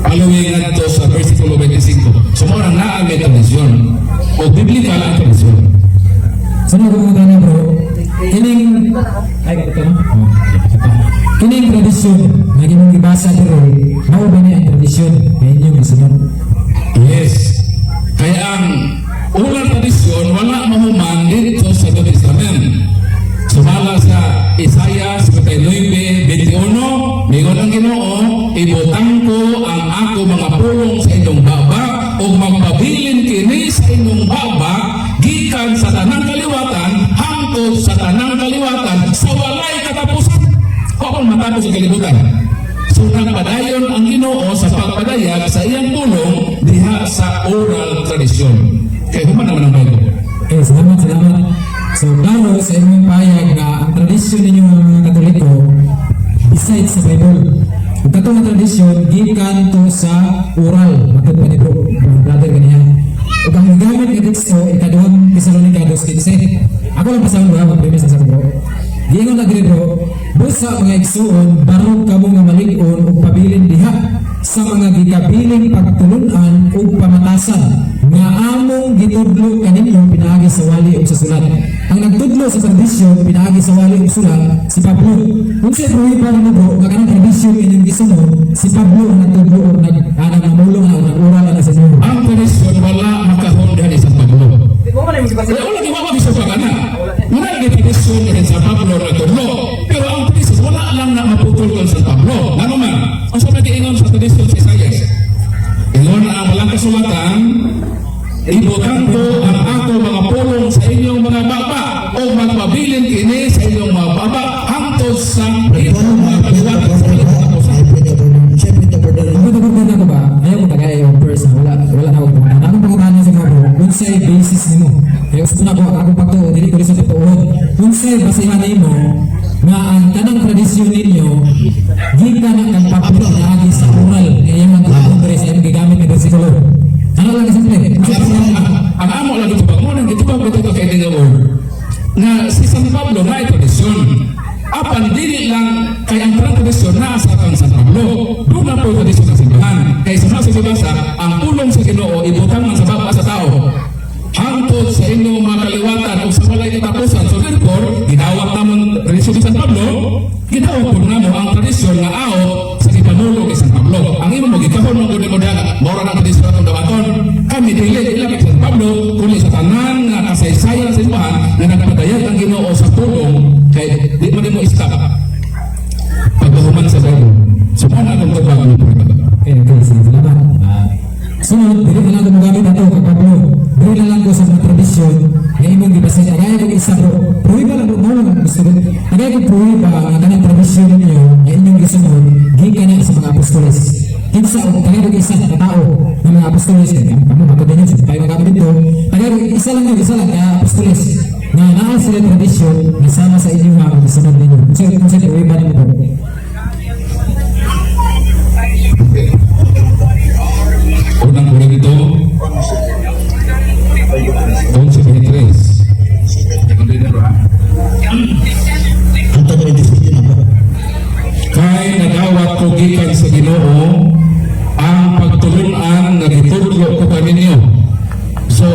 following ngadto sa versikulo 25. So mo nang naa may tradisyon o biblical ang tradisyon. Sa mga pangutana, bro, kining ay ito no? Oh, ito. Kining tradisyon nga imong gibasa diri, mao ba ni ang tradisyon nga inyong gisunod? Yes. Kaya ang unang tradisyon wala mahuman dito sa New Testament. Sumala sa Isaiah 59:21, mingon ang Ginoo, "Ibutang ko ang ako mga pulong sa inyong baba ug magpabilin kini sa inyong baba gikan sa tanang kaliwatan hangtod sa tanang kaliwatan sa walay katapusan." Kung matapos ang kalibutan. So nagpadayon ang Ginoo sa pagpadayag sa iyang pulong diha sa oral tradisyon. Kaya human naman ang Bible. Okay, salamat, salamat. So, klaro sa inyong payag na ang tradisyon ninyo mga Katoliko, besides sa Bible. Ug katong nga tradisyon, gikan to sa oral, matod pa ni bro, brother ganiya. Ug ang gigamit nga teksto, ikaduhang Tesalonica 2:15. Ako lang pasahon, bro, mag-premise na sa bro. Giingon na diri, bro, "Busa, mga igsuon, barog kamo nga malig-on ug pabilin diha sa mga gikabiling pagtulunan ug pamatasan nga among gitudlo kaninyo pinaagi sa wali ug sa sulat." Ang nagtudlo sa tradisyon pinaagi sa wali ug sulat si Pablo. Unsay pruweba nimo, bro, nga kanang tradisyon inyong gisunod, si Pablo ang nagtudlo o nag anang namulong na o nag-oral na sa inyo? Ang tradisyon wala makahon diha ni San Pablo. Wala, wala giwa bisa pa kana. Wala lagi tradisyon ni San Pablo na tudlo. Pero ang tradisyon wala lang na maputol kang San Pablo. Ngano man? Ang sa giingon sa tradisyon sa Isaias. Ingon ang walang kasulatan, "Ibutang ko ang ako mga pulong sa inyong mga baba o magpabilin kini sa inyong mga baba hangtod sa inyong mga kaliwatan sa walang katapusan." Ang pagkakita ko ba, ayaw ko tagay yung verse na wala, wala na akong pangutana. Akong pangutana sa mga bro, unsay basis nimo? Kaya gusto na ko, akong pagtuo, dili ko sa pagtuon. Unsay basihan nimo nga ang kanang tradisyon ninyo gikan na kang Pablo naagi sa oral nga iyang ang diri sa iyang gigamit nga bersikulo? Ano lang simple? Unsay basihan nimo? Ang amo lang gitubag mo nang gitubag ito kay Lord na si San Pablo na tradisyon. Apan dili lang kay ang tanang tradisyon naa sa kang San Pablo. Doon na po yung tradisyon ng simbahan. Kay sa mga sibasa, ang pulong sa Ginoo ibutang man sa baba sa tao hangtod sa inyong mga kaliwatan o sa walay katapusan. So therefore, gidawat namon tradisyon ni San Pablo, gidawat po namo ang tradisyon nga ao sa gipanulong ni San Pablo. Ang imo mo gikahon mo gud mo diha, mao ra ang tradisyon atong dawaton. Kami dili ila kay San Pablo, kundi sa tanan nga kasaysayan sa simbahan nga nagpadayag ang Ginoo sa pulong kay di man mo stop pagkahuman sa Bible. So mao na akong tubag mo. Okay, sige, salamat. Sunod, dili na lang ko mogamit ato kay Pablo. Dili na lang ko sa mga tradisyon nga imong gibasin. Tagay kog isa, bro. Pruiba lang, bro, mao lang gusto ko. Tagay kog pruiba nga kanang tradisyon ninyo nga inyong gisunod gikan na sa mga apostoles. Kinsa og tagay kog isa ka tao ng mga apostoles kay kamo matod ninyo sa tayo magamit dito. Tagay kog isa lang yun, isa lang nga apostoles nga naa sila tradisyon nga sama sa inyo nga gisunod ninyo. Unsa pruiba nimo, bro? Unang Korinto 11:23. Hantod rin decision ako. Kay nadawat ko gikan sa Ginoo ang pagtulunan nga gitudlo ko kaninyo. So,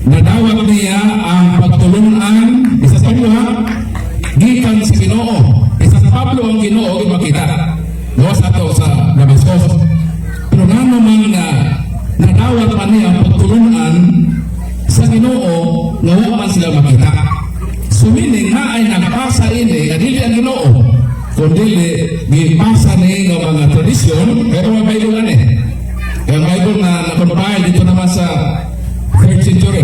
nadawat niya ang pagtulunan isa sa Pablo ha, gikan sa Ginoo. Isa sa Pablo ang Ginoo gimakita. Gawas ato sa Damascus. Pero ngano man nga nadawat man niya ang pagtulunan sa Ginoo nga wa man sila makita. So meaning na ay nagpasa ini nga dili ang Ginoo kundi gipasa ni nga mga tradisyon, pero mga Bible ani. Kaya ang Bible na na-compile dito naman sa 3rd century.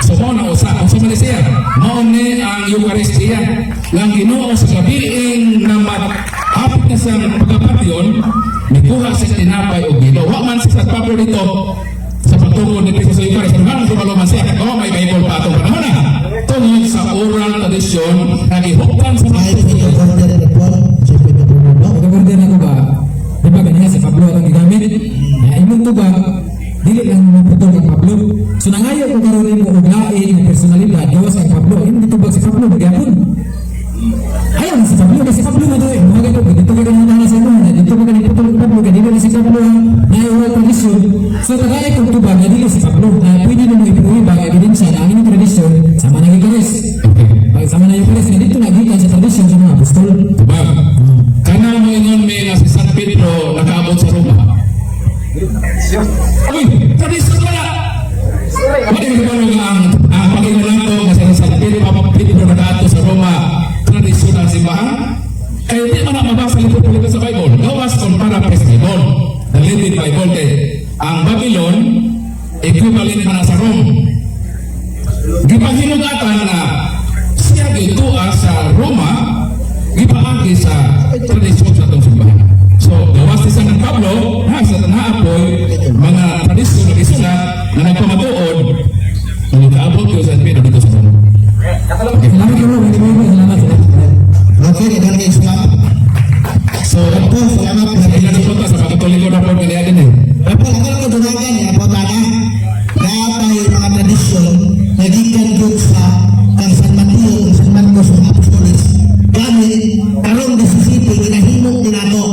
So mao na usa, unsa man ni siya? Mao ni ang Eucharistia. Lang Ginoo sa gabiing na hapit na siyang pagkapatyon, nikuha sa tinapay og Ginoo. Wa man si San Pablo dito sa pagtungkol ni Kristo sa Eucharist. Pero nga sumalo man siya. Oh, may Bible pa atong panahon na. Tungod sa oral tradisyon na gihuptan sa mga Ay, ito order na po. Siyempre, ito po no? Pag-order ako ba, di ba ganiya si Pablo atong gigamit? Na imong tubag, dili lang mo putol kang Pablo. So nangayo ko karon nimo og lain nga personalidad gawas kang Pablo. Imong gitubag si Pablo magyapon. Ayaw na si Pablo kasi Pablo man to eh. Mga ganito, dito ka ganyan na sa imo, na dito ka ganyan putol kang Pablo, kay dili na si Pablo ang naay oral tradisyon. So kagaya kong tubag na dili si Pablo, na pwede nimo ipuwi ba ang ebidensya na ang inyong tradisyon sama ng Eucharist. Pag sama ng Eucharist, nga dito nagikan sa tradisyon sa mga apostol. Tubag. Kanang mo ingon mi nga si San Pedro nakaabot sa Roma. Uy, tradisyon wala. Wala yung nga ang Panginoon nato nga si San Pedro, Papa Pedro nakaadto sa Roma, tradisyon ang simbahan. Kaya di man na mabasa ito ulit sa Bible. Gawas kung paraphrase Bible. The Living Bible kay ang Babylon equivalent man na sa Rome. Gipahinugatan na siya gitua sa Roma, gipaagi sa tradisyon sa atong simbahan. So, gawas ni San Pablo, ha, sa naapoy, mga tradisyon na isulat na nagpamatuod na nagkaabot ko sa San Pedro dito sa Roma. Salamat bro, hindi mo salamat. Salamat. Okay, daghan kayo salamat. So, Po, salamat. sa ilan po ta sa Katoliko na po kaniya din eh. Pero ako lang ko dunagan, ya po tana. Naatay mga tradisyon na gikan gyud sa kang San Mateo ug San Marcos mga apostoles. Gani karong 17 ginahimong ninato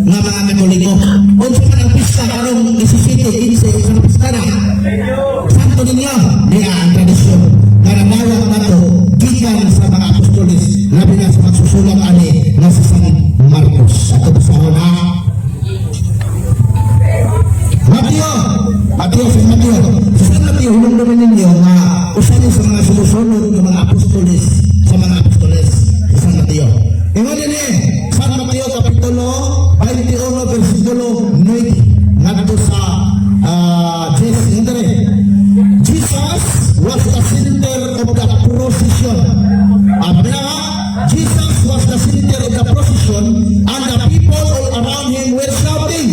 nga mga Katoliko. Unsa man ang pista karong 17, 15 unsa ang pista na? Santo Niño, niya ang tradisyon nga nadawat nato gikan sa mga apostoles, labi na sa magsusulat ani nga si San Marcos. Ato basahon ha. Mateo, Mateo, sa Mateo. Sa San Mateo, hinumdumin ninyo nga usa ni sa mga sumusunod ng mga apostoles, sa mga apostoles sa San Mateo. Ingon din eh, San Mateo Kapitulo 21 versikulo 9 ngadto sa 10. Ingon din eh, Jesus was the center of the procession. Nga, Jesus was the center of the procession and the people all around him were shouting,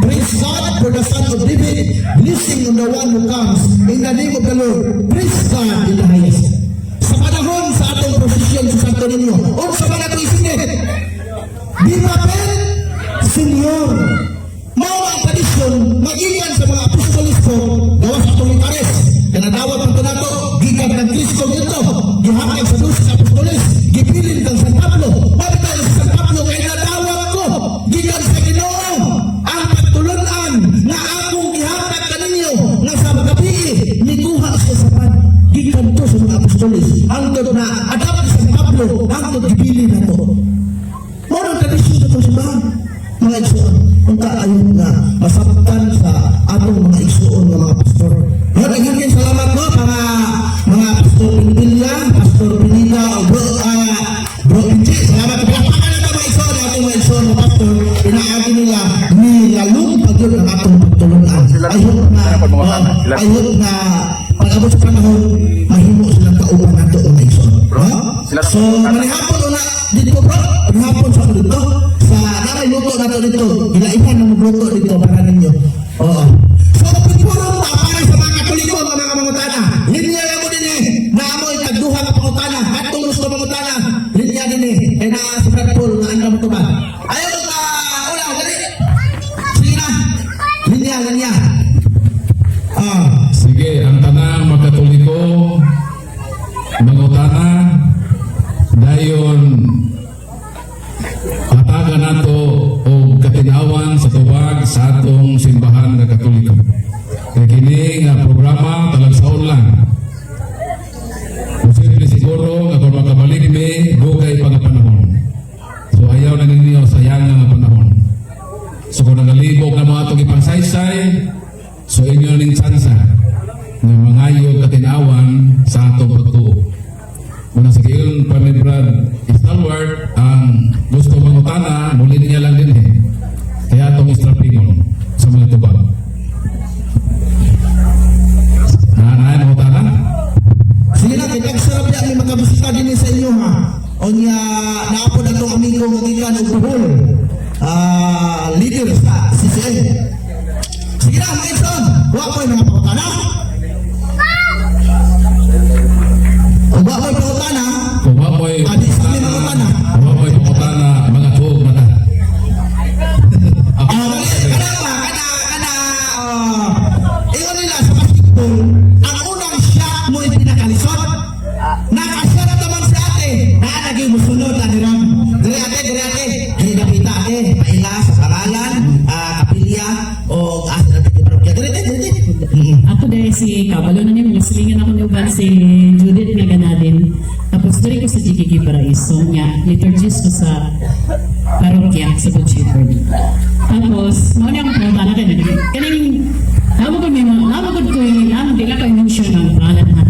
"Praise God for the Son of David, blessing on the one who comes in the name of the Lord. Praise God in the highest." Sa panahon sa atong ko ninyo. Unsa man ato isingit? Viva per Señor. Mao ang tradisyon magikan sa mga apostolis ko gawas sa atong Eucharist. Kanadawat man nato gikan kang Kristo dito, gihatag sa dose apostolis, gibilin kang San Pablo. Mao tayo sa San Pablo kay nadawat ko gikan sa Ginoo ang pagtulunan nga akong gihatag kaninyo nga sa gabi mikuha siya sa pan gikan to sa mga apostolis hangtod na adapt sa San Pablo, hangtod gibilin nato. Mao ang tradisyon sa atong simbahan. Mga igsoon, kung kaayon nga masabtan sa atong mga igsoon nga mga pastor. Lord, daghan salamat no para mga Pastor Pinilla, Pastor Pinilla, o bro, bro Pinchi. Salamat. Palakpakan nato, mga igsoon, atong mga igsoon nga pastor. Pinaagi nila nilalong pag yun ang atong pagtulunan. I hope na, oh, I hope na pag-abot sa panahon, mahimo silang kauban nato, mga igsoon. No? So, manihapon una dito, bro, manihapon sa dito, sa naray luto nato dito, gilaihan ng magluto dito para ninyo. Oo. So, puro pa para sa mga Katoliko nga mga mangutana. Linya lang mo din eh. Naamoy tagduha nga pangutana. Atong gusto mangutana. Linya din eh. Kaya na sa Brad Paul nga andam to ba. Ayaw ka, ulaw, dali. Sige na. Linya, linya. Ah. Sige, ang tanang magkatoliko, mangutana, dayon hatagan nato og katinawan sa tubag sa atong simbahan nga Katoliko. Kay kini nga programa talagsaon lang. Posible siguro nga kung makabalik mi, dugay pa nga panahon. So ayaw na ninyo sayang nga panahon. So kung nagalibog na mga atong ipangsaysay, so inyo ning tsansa nga mangayo katinawan sa atong pagtuo. Muna sa giyon pa ni Brad Stalwart, ang gusto mangutana, muli niya lang din eh. Kaya atong istrapingon sa mga tubag. Na, na, mangutana? Sige na, kay tagsarap niya, may makabisita din sa inyo ha. O niya, naapod atong amigo nga gikan og Bohol. Ah, leader sa CCM. Sige na, mga igsoon, wa ko'y mga pangutana. Kung wa ko'y pangutana, Kung wa mo'y adi sa amin mangutana. Kung wa mo'y pangutana, mga tuog na ta. Ah, kana ba, kana, kana, ah, ingon nila sa basketball, ang unang shot mo ay pinakalisod. Nakashot naman si ate. Naanagi musunod na ni Ram. Dili ate, dili ate. Dili dapita ate. Paila sa pangalan, kapilya, o asa na ate parokya. Dili ate, dili ate. Ako dahil si Kabalo na niya, silingan ako ni Uban si Judith nga ganadin. Tapos diri ko sa GKK Paraiso nga, liturgist ko sa parokya sa Good Shepherd. Tapos, mao niya ang pangutana kay kaning namo ko may namo ko ko namo dila ko mention ang pangalan ha.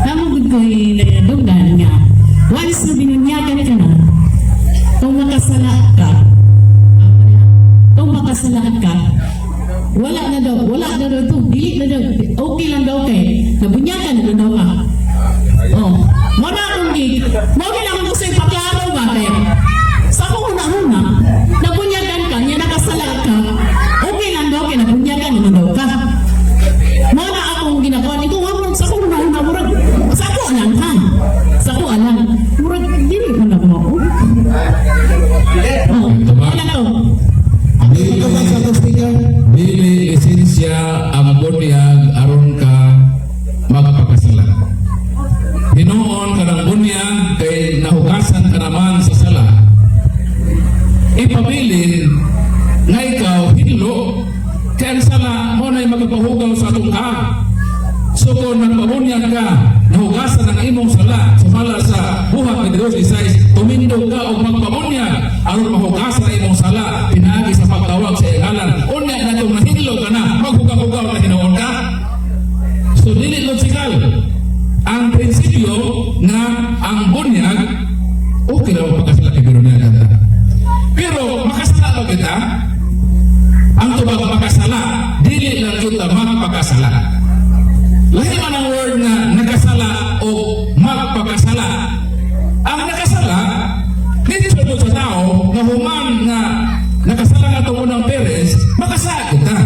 Namo gud ko nadunggan nga once na binunyagan ka na, kung makasala ka, kung makasala ka, wala na daw to, dili na daw, okay lang daw kay, nabunyagan na daw ka. Oh, mo na akong gig, mo na akong gusto ipaklaro ba kay, sa akong una-una, nabunyagan ka, niya nakasala ka, okay lang daw kay, nabunyagan na daw ka. Mo na akong ginagawa, ikaw wa sa akong una-una, murag, sa ako alam ha, sa ako alam, murag, dili mo na mo. Oh, wala to. Ito ba sa atong speaker? Dili lisensya ang bunyag aron ka magpakasala. Hinuon ka ng bunyag kay nahugasan ka naman sa sala. Ipabilin nga ikaw hinlo kay ang sala mo na'y magpahugaw sa atong ka. So kung nagpabunyag ka, nahugasan ang imong sala, sumala sa buhat ni Dios Isais, tumindog ka og magpabunyag aron mahugasan ang imong sala, pinaagi sa pagtawag sa iyang ngalan. Unya na kung nahinlo ka na, maghugaw-hugaw na hinuon ka. So dili logical. Ang prinsipyo nga ang bunyag, okay lang magpakasala kay binunyagan ta. Pero makasala ba kita? Ang tubag makasala, dili lang kita magpakasala. Lahi man ang word nga nakasala o magpakasala. Ang nakasala, dili sa sa tao nga human nga nakasala nga itong unang parents, makasala kita.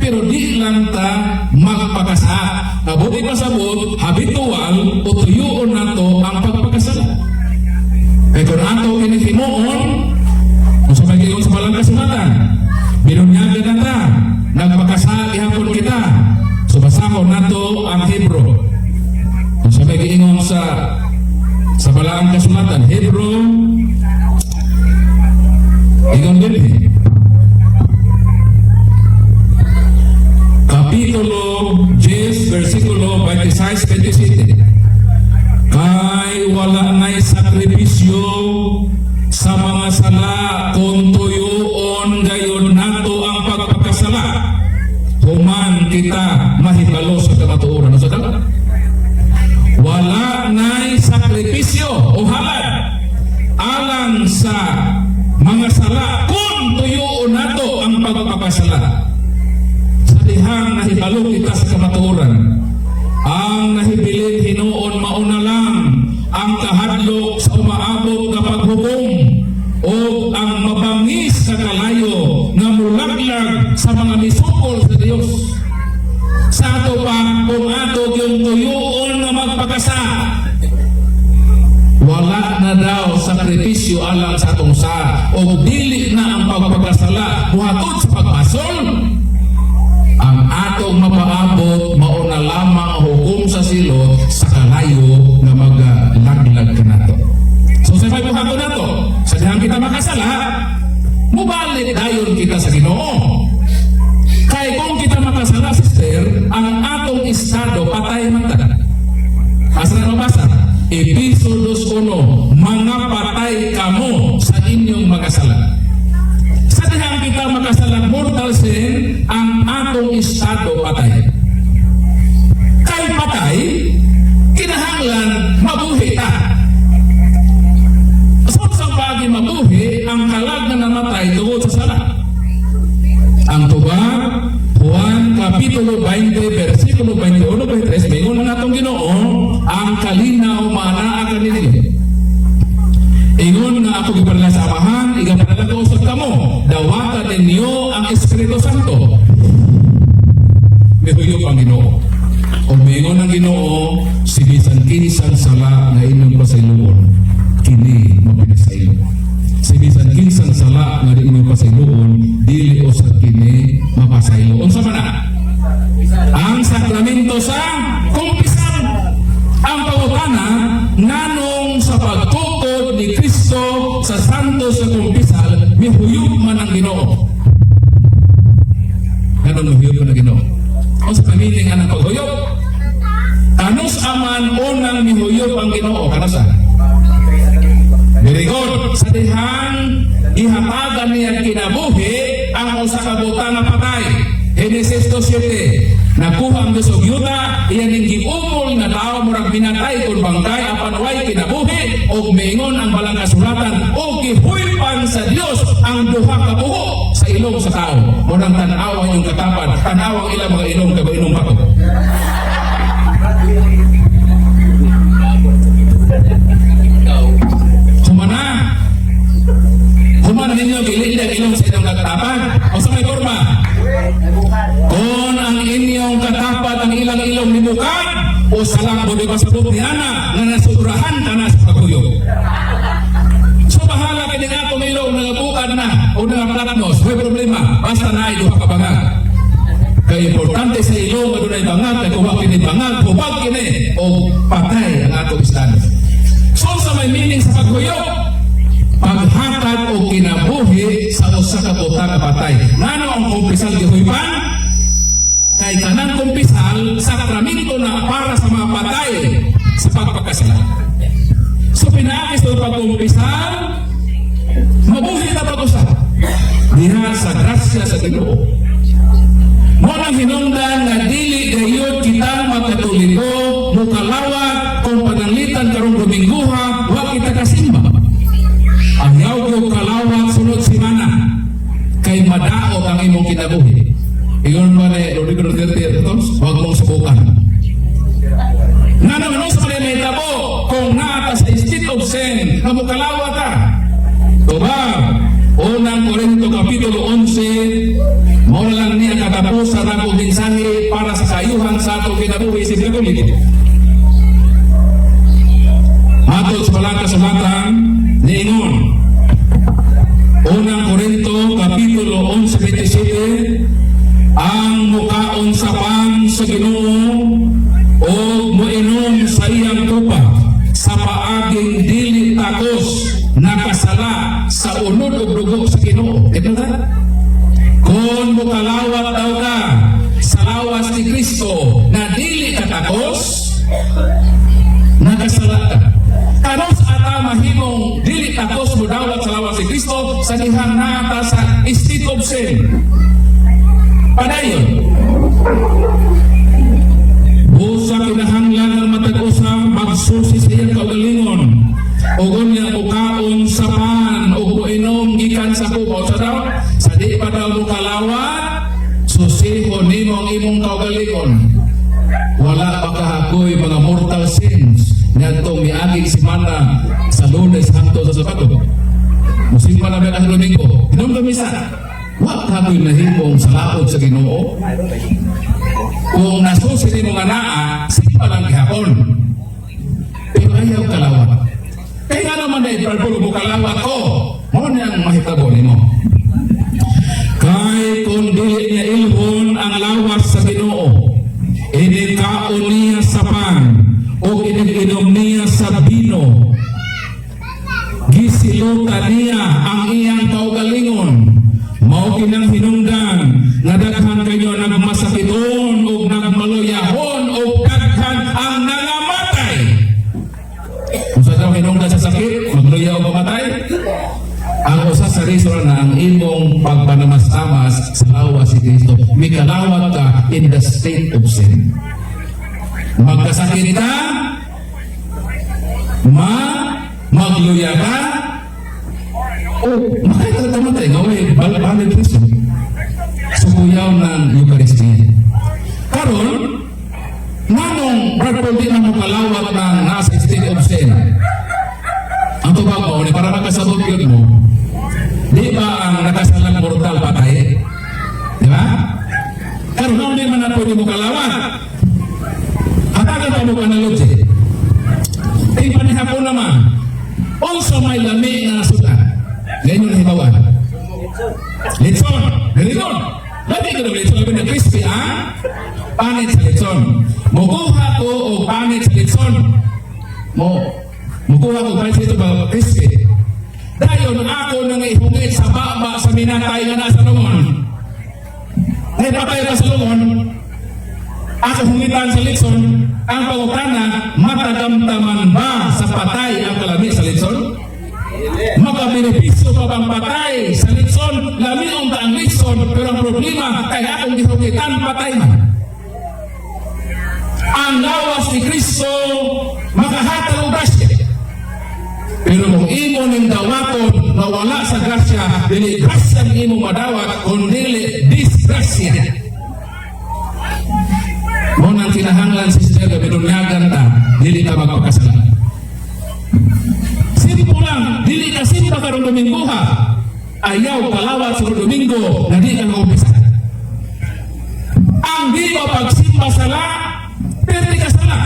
Pero di lang ta magpakasa. Mabuti pa sabot, habitual o tuyuon nato ang pagpakasala. Balaang Kasulatan, Hebrew, ingon dinhi. Kapitulo 10, versikulo 26-27. Kay wala na'y sakripisyo sa mga sala kung tuyuon gayon nato ang pagpakasala human kita mahibalo sa kamatuoran. Ano sa dala? Wala na'y sakripisyo o halad alang sa mga sala kung tuyuon nato ang pagpapakasala. Sa dihang nahibalo kita sa kamatuoran, ang nahibilin hinuon mauna lang ang kahadlok sa umaabot nga paghukom o ang mabangis sa kalayo nga mulaglag sa mga misukol sa Dios. Sa ato pa, kung ato yung tuyuon nga magpakasa, wala na daw sakripisyo alang sa atong sa o dili na ang pagpakasala muhatod sa pagbasol. Ang atong mapaabot mauna lamang ang hukom sa silot sa kalayo nga magalaglag kanato. So sa may buhaton nato, sa dihang kita makasala, mubalik dayon kita sa Ginoo. Kay kung kita makasala, sister, ang atong estado patay man ta. Asa na mabasa? Episo 2.1, mga patay kamo sa inyong mga sala. Sa dihang kita makasala, mortal sin, ang atong estado patay. Kay patay, kinahanglan mabuhi ta. So sa pagi mabuhi, ang kalag na namatay tungod sa sala. Ang tubag, Juan Kapitulo 20, versikulo 21-23, mingon ang atong Ginoo, ang kalinaw maanaa kaninyo. Ingon nga ako gipadala sa Amahan, igapadala ko usab kamo, dawata ninyo ang Espiritu Santo. Mihuyop ang Ginoo. O mingon ang Ginoo, si bisan kinsang sala nga inyong pasayloon, kini mapinasaylo. Si bisan kinsang sala nga di inyong pasayloon, dili usab kini mapasaylo. Unsa man na? Ang sakramento sa kumpisan. Ang pangutana, nganong sa pagtukod ni Kristo sa santo sa kumpisal, mihuyop man ang Ginoo? Nganong mihuyop man ang Ginoo? Unsa ka meaning anang paghuyop? Kanus aman unang mihuyop ang Ginoo? Kanus? Very good. Sa dihang ihatagan niya kinabuhi ang usa ka butang nga patay. Genesis 2:7. Nakuha ang Diyos og yuta, iyan ning giumol nga tao murag minatay kun bangkay apan way kinabuhi og miingon ang balang kasulatan og gihuypan sa Dios ang duha ka buho sa ilong sa tao. Murang tan-aw ang inyong katapad, tan-aw ang ilang mga ilong kay ilong bato. Humana. Humana ninyo gilid ang ilong sa inyong katapad. O sa may forma? Kung ang inyong katapad ang ilang ilong nibukad, o salang mo di pasabot ni ana nga nasubrahan ka na sa paghuyop. So bahala kini atong ilong nagabukad na o nagaplatnos, may problema, basta na ay duha ka bangag. Kay importante sa ilong nga dunay bangag, kay kung wa kini bangag, hubag kini o patay ang atong estado. So sa may meaning sa paghuyop, paghatag o kinabuhi sa usa ka butang nga patay. Ngano ang kumpisal gihuypan? Kay kanang kumpisal sakramento na para sa mga patay sa pagpakasala. So pinaagi sa pagkumpisal, mabuhi na pag-usap diha sa grasya sa Ginoo. Mo nang hinungdan nga dili gayud kitang mga Katoliko mukalawat kung pananglitan karong Domingguha wa kita kasimba. Ayaw ko kalawat sunod simana kay madaot ang imong kinabuhi. Ingon ba ni Rodrigo Duterte ito? Huwag mong subukan. Nga naman sa mga mahitabo kung naa ka sa state of sin nga mukalawat ka. Tubag, Unang Korinto Kapitulo 11, mao na lang niya katapusan ang akong mensahe para sa kayuhan sa atong kinabuhi sa Katoliko. Matod sa balang kasulatan, niingon, Unang Korinto Kapitulo 11:27, ang mukaon sa pan sa Ginoo o moinom sa iyang kupa sa paaging dili takos nakasala sa unod ug dugo sa Ginoo. Ito na. Kung mukalawat daw ka sa lawas ni Kristo na dili ka takos, nakasala ka. Kanus ata mahimong dili takos mudawat sa lawas ni Kristo sa dihang naa ta sa state of sin? Padayon. Busa kinahanglan ang matag usa magsusi sa iyang kaugalingon. Ug unya mukaon sa pan ug moinom gikan sa kuba. Sa daw, sa di pa daw mokalawat, susihon nimo ang imong kaugalingon. Wala pa kahakoy mga mortal sins niadtong miaging semana sa Lunes hangtod sa Sabado. Musimba na ba ang Domingo? Hinumdum misa. Wa kahakoy nahimong salaod sa Ginoo. Kung nasusi nimo nga naa, simba lang gihapon. Pero ayaw kalawat. Kaya nga naman na iparpulo mo kalawat ko, mao na ang mahitabo nimo. Kay kung dili niya ilhon ang lawas sa Ginoo, inikaon niya sa pan, o inig-inom niya sa bino, gisilutan niya ang iyang kaugalingon. Mao kinang hinungdan nga daghan kayo nagmasakiton ug nagmaluyahon ug daghan ang nangamatay. Kung sa daw hinungdan sa sakit, magluya o mamatay, ang usa sa reason na ang imong pagpanamastamas sa lawas si Kristo, mikalawat ka in the state of sin. Magkasakit ka, magluya ka, o makita ka matay, nga way, valid reason. Sukuyaw ng Eucharistia. Karon, nganong Brad Paul di na mo kalawat ng nasa state of sin? Ang tubag mo, ni para makasabot yun mo, di ba ang nakasalang mortal patay? Di ba? Karon, di man na pwede mo kalawat. Hatagan pa mo analogy. Ting panihapon naman, unsa may lami nga nasudan? Ganyan yung nahibawan. Litson. Very good. Lami ko ng litson. Labi na crispy ang panit sa litson. Mukuha ko og panit sa litson. Mukuha ko panit sa litson ba crispy. Dayon ako nang ihungit sa baba sa minatay nga nasa lungon. Ay patay ka sa lungon. Ako hungitan sa litson, ang pangutana, matagamtaman ba sa patay ang kalami sa litson? Makabenepisyo pa bang patay sa litson? Lami unta ang litson, pero ang problema, kay akong gihungitan, patay man. Ang lawas ni Kristo, makahatag og grasya. Pero kung imo ning dawaton na wala sa grasya, dili grasya ang imo madawat, kundi disgrasya. Mao nang kinahanglan, sister, nga binunyagan ta, dili ta magpakasala. Simple lang, dili ka simba karong Domingo ha. Ayaw kalawat sa Domingo na di ka umpisa. Ang di mo pagsimba sala, perti ka sala.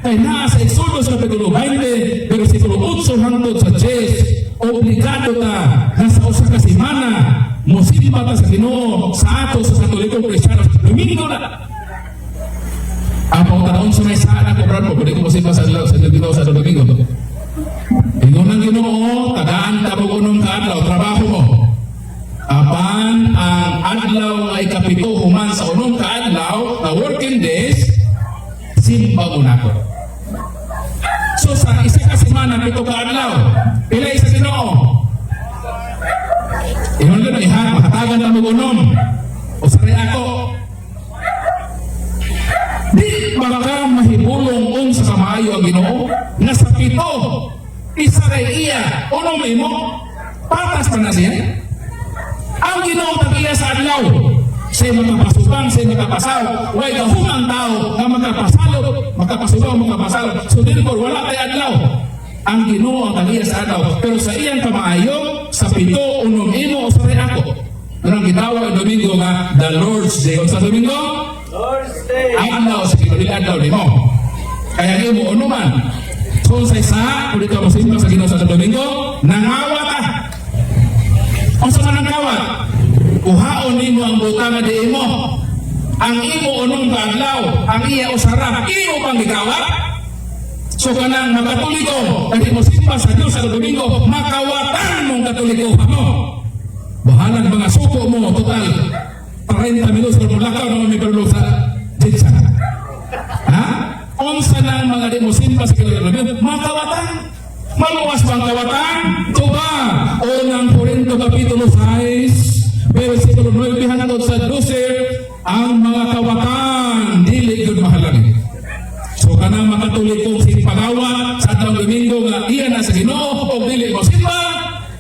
Kay naa sa Exodus Kapitulo 20, versikulo 8 hangtod sa 10, obligado ta na sa usa ka semana mosimba ta sa Ginoo sa ato sa Katolikong Kristiyano. Domingo na. Ang pangutana sa may saan ako, brad mo, pwede ko mosimba sa Ginoo sa Domingo. Ingon ng Ginoo, tagaan ta mo unom ka adlaw, trabaho mo. Apan ang adlaw nga ikapito human sa unom ka adlaw na working days, simba mo nako. So sa isa ka semana, 7 ka adlaw. Pila sa Ginoo? Ingon ko na iha, makatagan na mo unom. O sa ako, di baka mahibulong unsa sa maayo ang Ginoo nga sa 7 isa ray iya, unom imo, patas pa na siya. Ang Ginoo tag-iya sa adlaw, siya makapasubang, siya makapasaw. Way gahom ang tao nga makapasalop, makapasubang, makapasalop. So therefore, wala tay adlaw. Ang Ginoo ang tag-iya sa adlaw, pero sa iyang kamaayo, sa 7 unom imo, usa ray ako. Pero ang gitawag ang Domingo nga the Lord's Day. Unsa Domingo? Lord's Day. Adlaw sa Ginoo, dili adlaw nimo. Kaya imo unuman. So sa isa, kung di ka mosimba sa Ginoo sa Domingo, nangawa ka. Unsa man ang kawat? Kuhaon nimo ang butang nga di imo. Ang imo unom ka adlaw, ang iya usara, imo pang gikawat. So kanang makatoliko, kani mo simba sa Dios sa Domingo, makawatan mong Katoliko mo. Bahalag mga suko mo, total 30 minutos kung mulakaw naman may parulog sa Jitsa. Ha? Unsa na ang mga di mo simba sa Ginoo Domingo, makawatan. Maluwas ba ang kawatan? Tuba! Unang Korinto Kapitulo 6, versikulo 9 hangtod sa 12, ang mga kawatan dili gyud mahalagi. So kanang makatolikong sing pagawat sa adlaw Domingo nga iya na sa Ginoo o dili mo simba,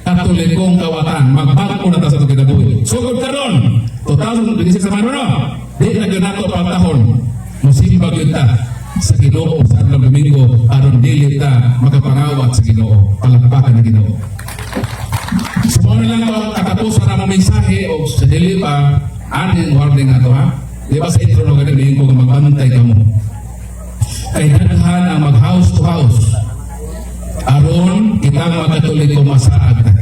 Katolikong kawatan, magbag-o na ta sa atong kinabuhi. Sugod karon, 2026 sa no? Di na gyud nato pagtahon. Musimba gyud ta sa Ginoo sa adlaw Domingo aron dili ta makapangawat sa Ginoo. Palakpakan ng Ginoo. So mao na lang to ang katapusan na mong mensahe o sa dili pa aning warning ato, ha. Di ba sa intro no gani ko nga magbantay kamo. Kay daghan ang mag house to house. Aron kita mga Katoliko masaag ta.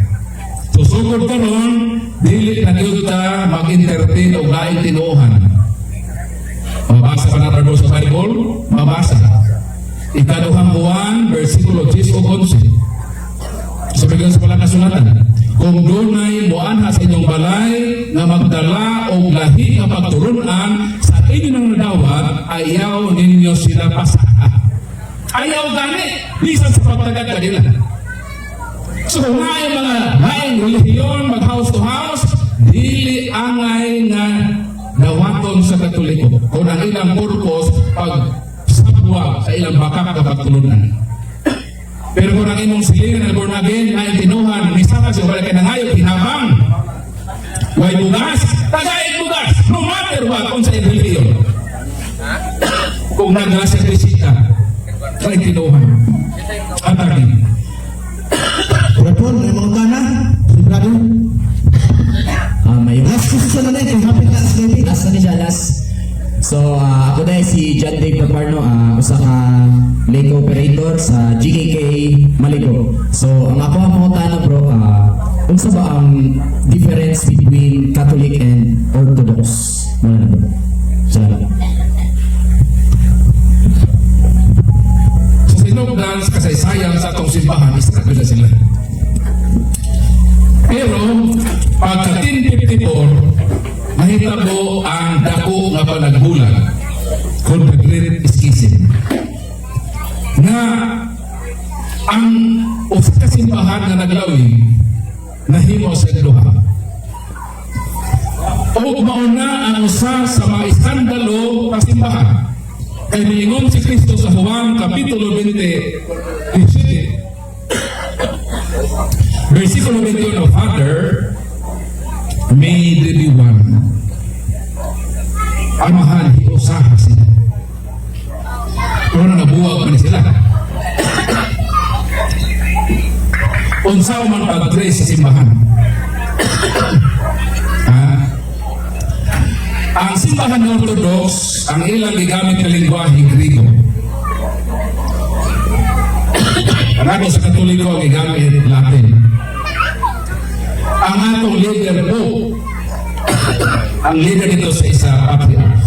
So sugod karon dili na gyud ta mag-entertain og laing tinuohan. Mabasa pa na sa Bible? Mabasa. Ikaduhang Juan, versikulo 10 o 11. Sa biglang sa pala kasulatan, kung dunay muanha sa inyong balay nga magdala og lahi nga pagtulunan sa inyo nang nadawat, ayaw ninyo sila pasaa. Ayaw gani, bisan sa pagtagad kanila. So kung naay mga laing relihiyon, mag house to house, dili angay nga dawaton sa Katoliko. Kung ang ilang purpose, pag sabwag sa ilang bakak nga pagtulunan. Pero kung ang imong silingan na born again ay tinuhan, misa ka siya, wala ka nangayo, hinabang. Way bugas, tagaig bugas, no matter what, kung sa relihiyon. Kung nagdala siya bisita, sa tinuhan. Atake. Brother, may mga kana? Si brother? May Last question na na ito. Happy na sa baby. Last na ni siya, last. So, ako dahil si John Dave Caparno, usa ka lay operator sa GKK Maligo. So, ang ako ang pangutana, bro, unsa ba ang difference between Catholic and Orthodox? Wala na, bro. Salamat. Sa sinugdan sa kasaysayan sa atong simbahan, isa na sila. Pero, pagka 1054, nahitabo ang dako nga panagbulag called the Great Schism. Na ang usa ka simbahan nga naglawig nahimo sa duha. Ug mao na ang usa sa mga iskandalo sa simbahan. Kay miingon si Kristo sa Juan Kapitulo 20, 17, versikulo 21, "Father, may they be one." Amahan, hiusaha sila. Pero nabuwag man sila. Unsa man pag-dress sa simbahan? Ha? Ang simbahan ng Orthodox, ang ilang gigamit na lingwahe, Grigo. Ang ato sa Katoliko, ang gigamit, Latin. Ang atong leader po, ang leader dito sa isa patriarch.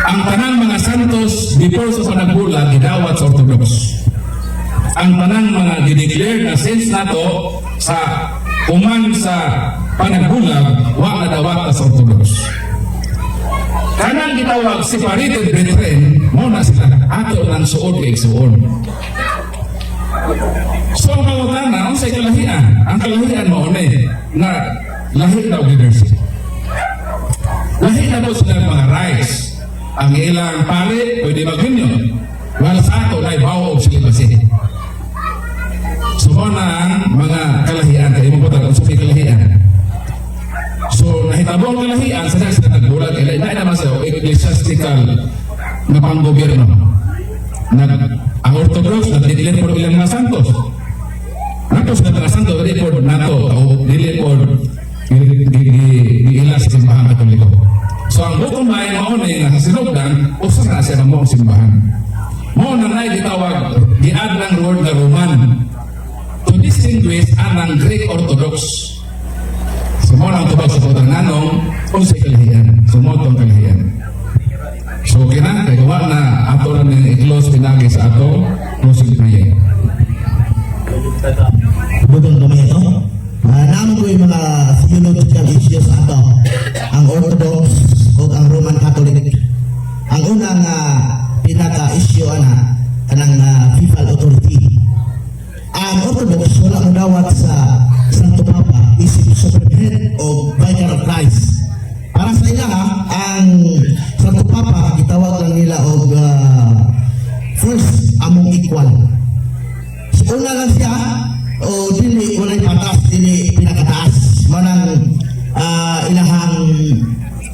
Ang tanang mga santos before sa panagbulag gidawat sa Orthodox. Ang tanang mga gideclare na saints nato sa human sa panagbulag wa nadawat sa Orthodox. Kanang gitawag separated brethren, mao na sila ato ng suod kay igsuon. So ang pangutana, unsay kalahian? Ang kalahian mao ni na lahi daw leadership. Lahi na daw sila mga rights. Ang ilang pare, pwede mag-union. While sa ato, ay vow of celibacy. So mao na ang mga kalahian. Kaya mo po kung sa kalahian. So nahitabo ang kalahian sa sila nagbulag. Kaya na naman sa ecclesiastical na panggobyerno. Ang Orthodox, nag-declare po ilang mga santos. Nato sa mga santo, dili po nato, o dili po giila sa simbahang Katoliko. So ang bottom line mao ni nga sa sinugdan, usa na siya mo ang simbahan. Mao na nay gitawag, giad ng word na Roman to distinguish anang Greek Orthodox. So mao lang tubag sa putang nanong unsay kalahian. So mao tong kalahian. So okay na, kay gawa na ato na ning i-close pinagi sa ato closing prayer. Bugong kami ito. Naman ko yung mga theological issues ato. Ang Orthodox o ang Roman Catholic. Ang unang pinaka-issue ana kanang papal authority. Ang Orthodox wala modawat sa Santo Papa isip supreme head o Vicar of Christ. Para sa ila ha, ang Santo Papa gitawag lang nila og first among equal. So, una lang siya o dili walay patas, dili pinakataas. Manang ilahang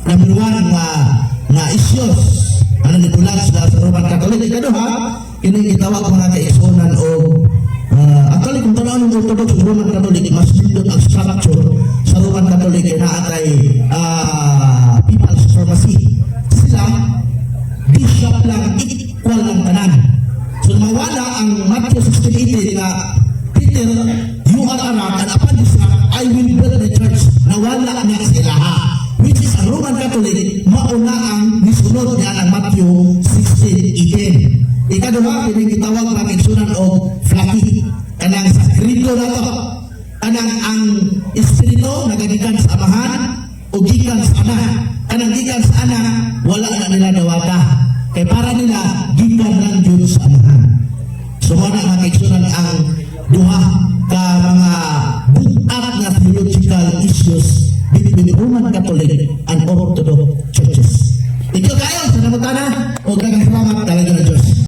number one nga issues ano nibulag sila sa Roman Catholic. Ikaduha, kini gitawag mga kaigsuonan og actually kung tan-awon ng Orthodox ug Roman Catholic, mas nindot ang structure sa Roman Catholic kay naa kay papal supremacy. Sila bishop lang, equal lang tanan. So mawala ang Matthew 16:18 nga "Peter, you are a rock, and upon this rock I will build the church." Nawala na sila ha. Which is ang Roman Catholic, mauna ang nisunod niya ang Matthew 16:18. Ikaduha, kini gitawag ng igsuonan og flaky. Kanang sa credo na to. Kanang ang Espiritu nagagikan sa Amahan o gikan sa Anak. Kanang gikan sa Anak, wala na nila dawata. Kay para nila, gikan lang jud sa Amahan. So mao na mga kaigsuonan ang duha ka mga bugat nga theological issues between Roman Catholic and Orthodox churches. Ikaw kayo sa namutana o daghang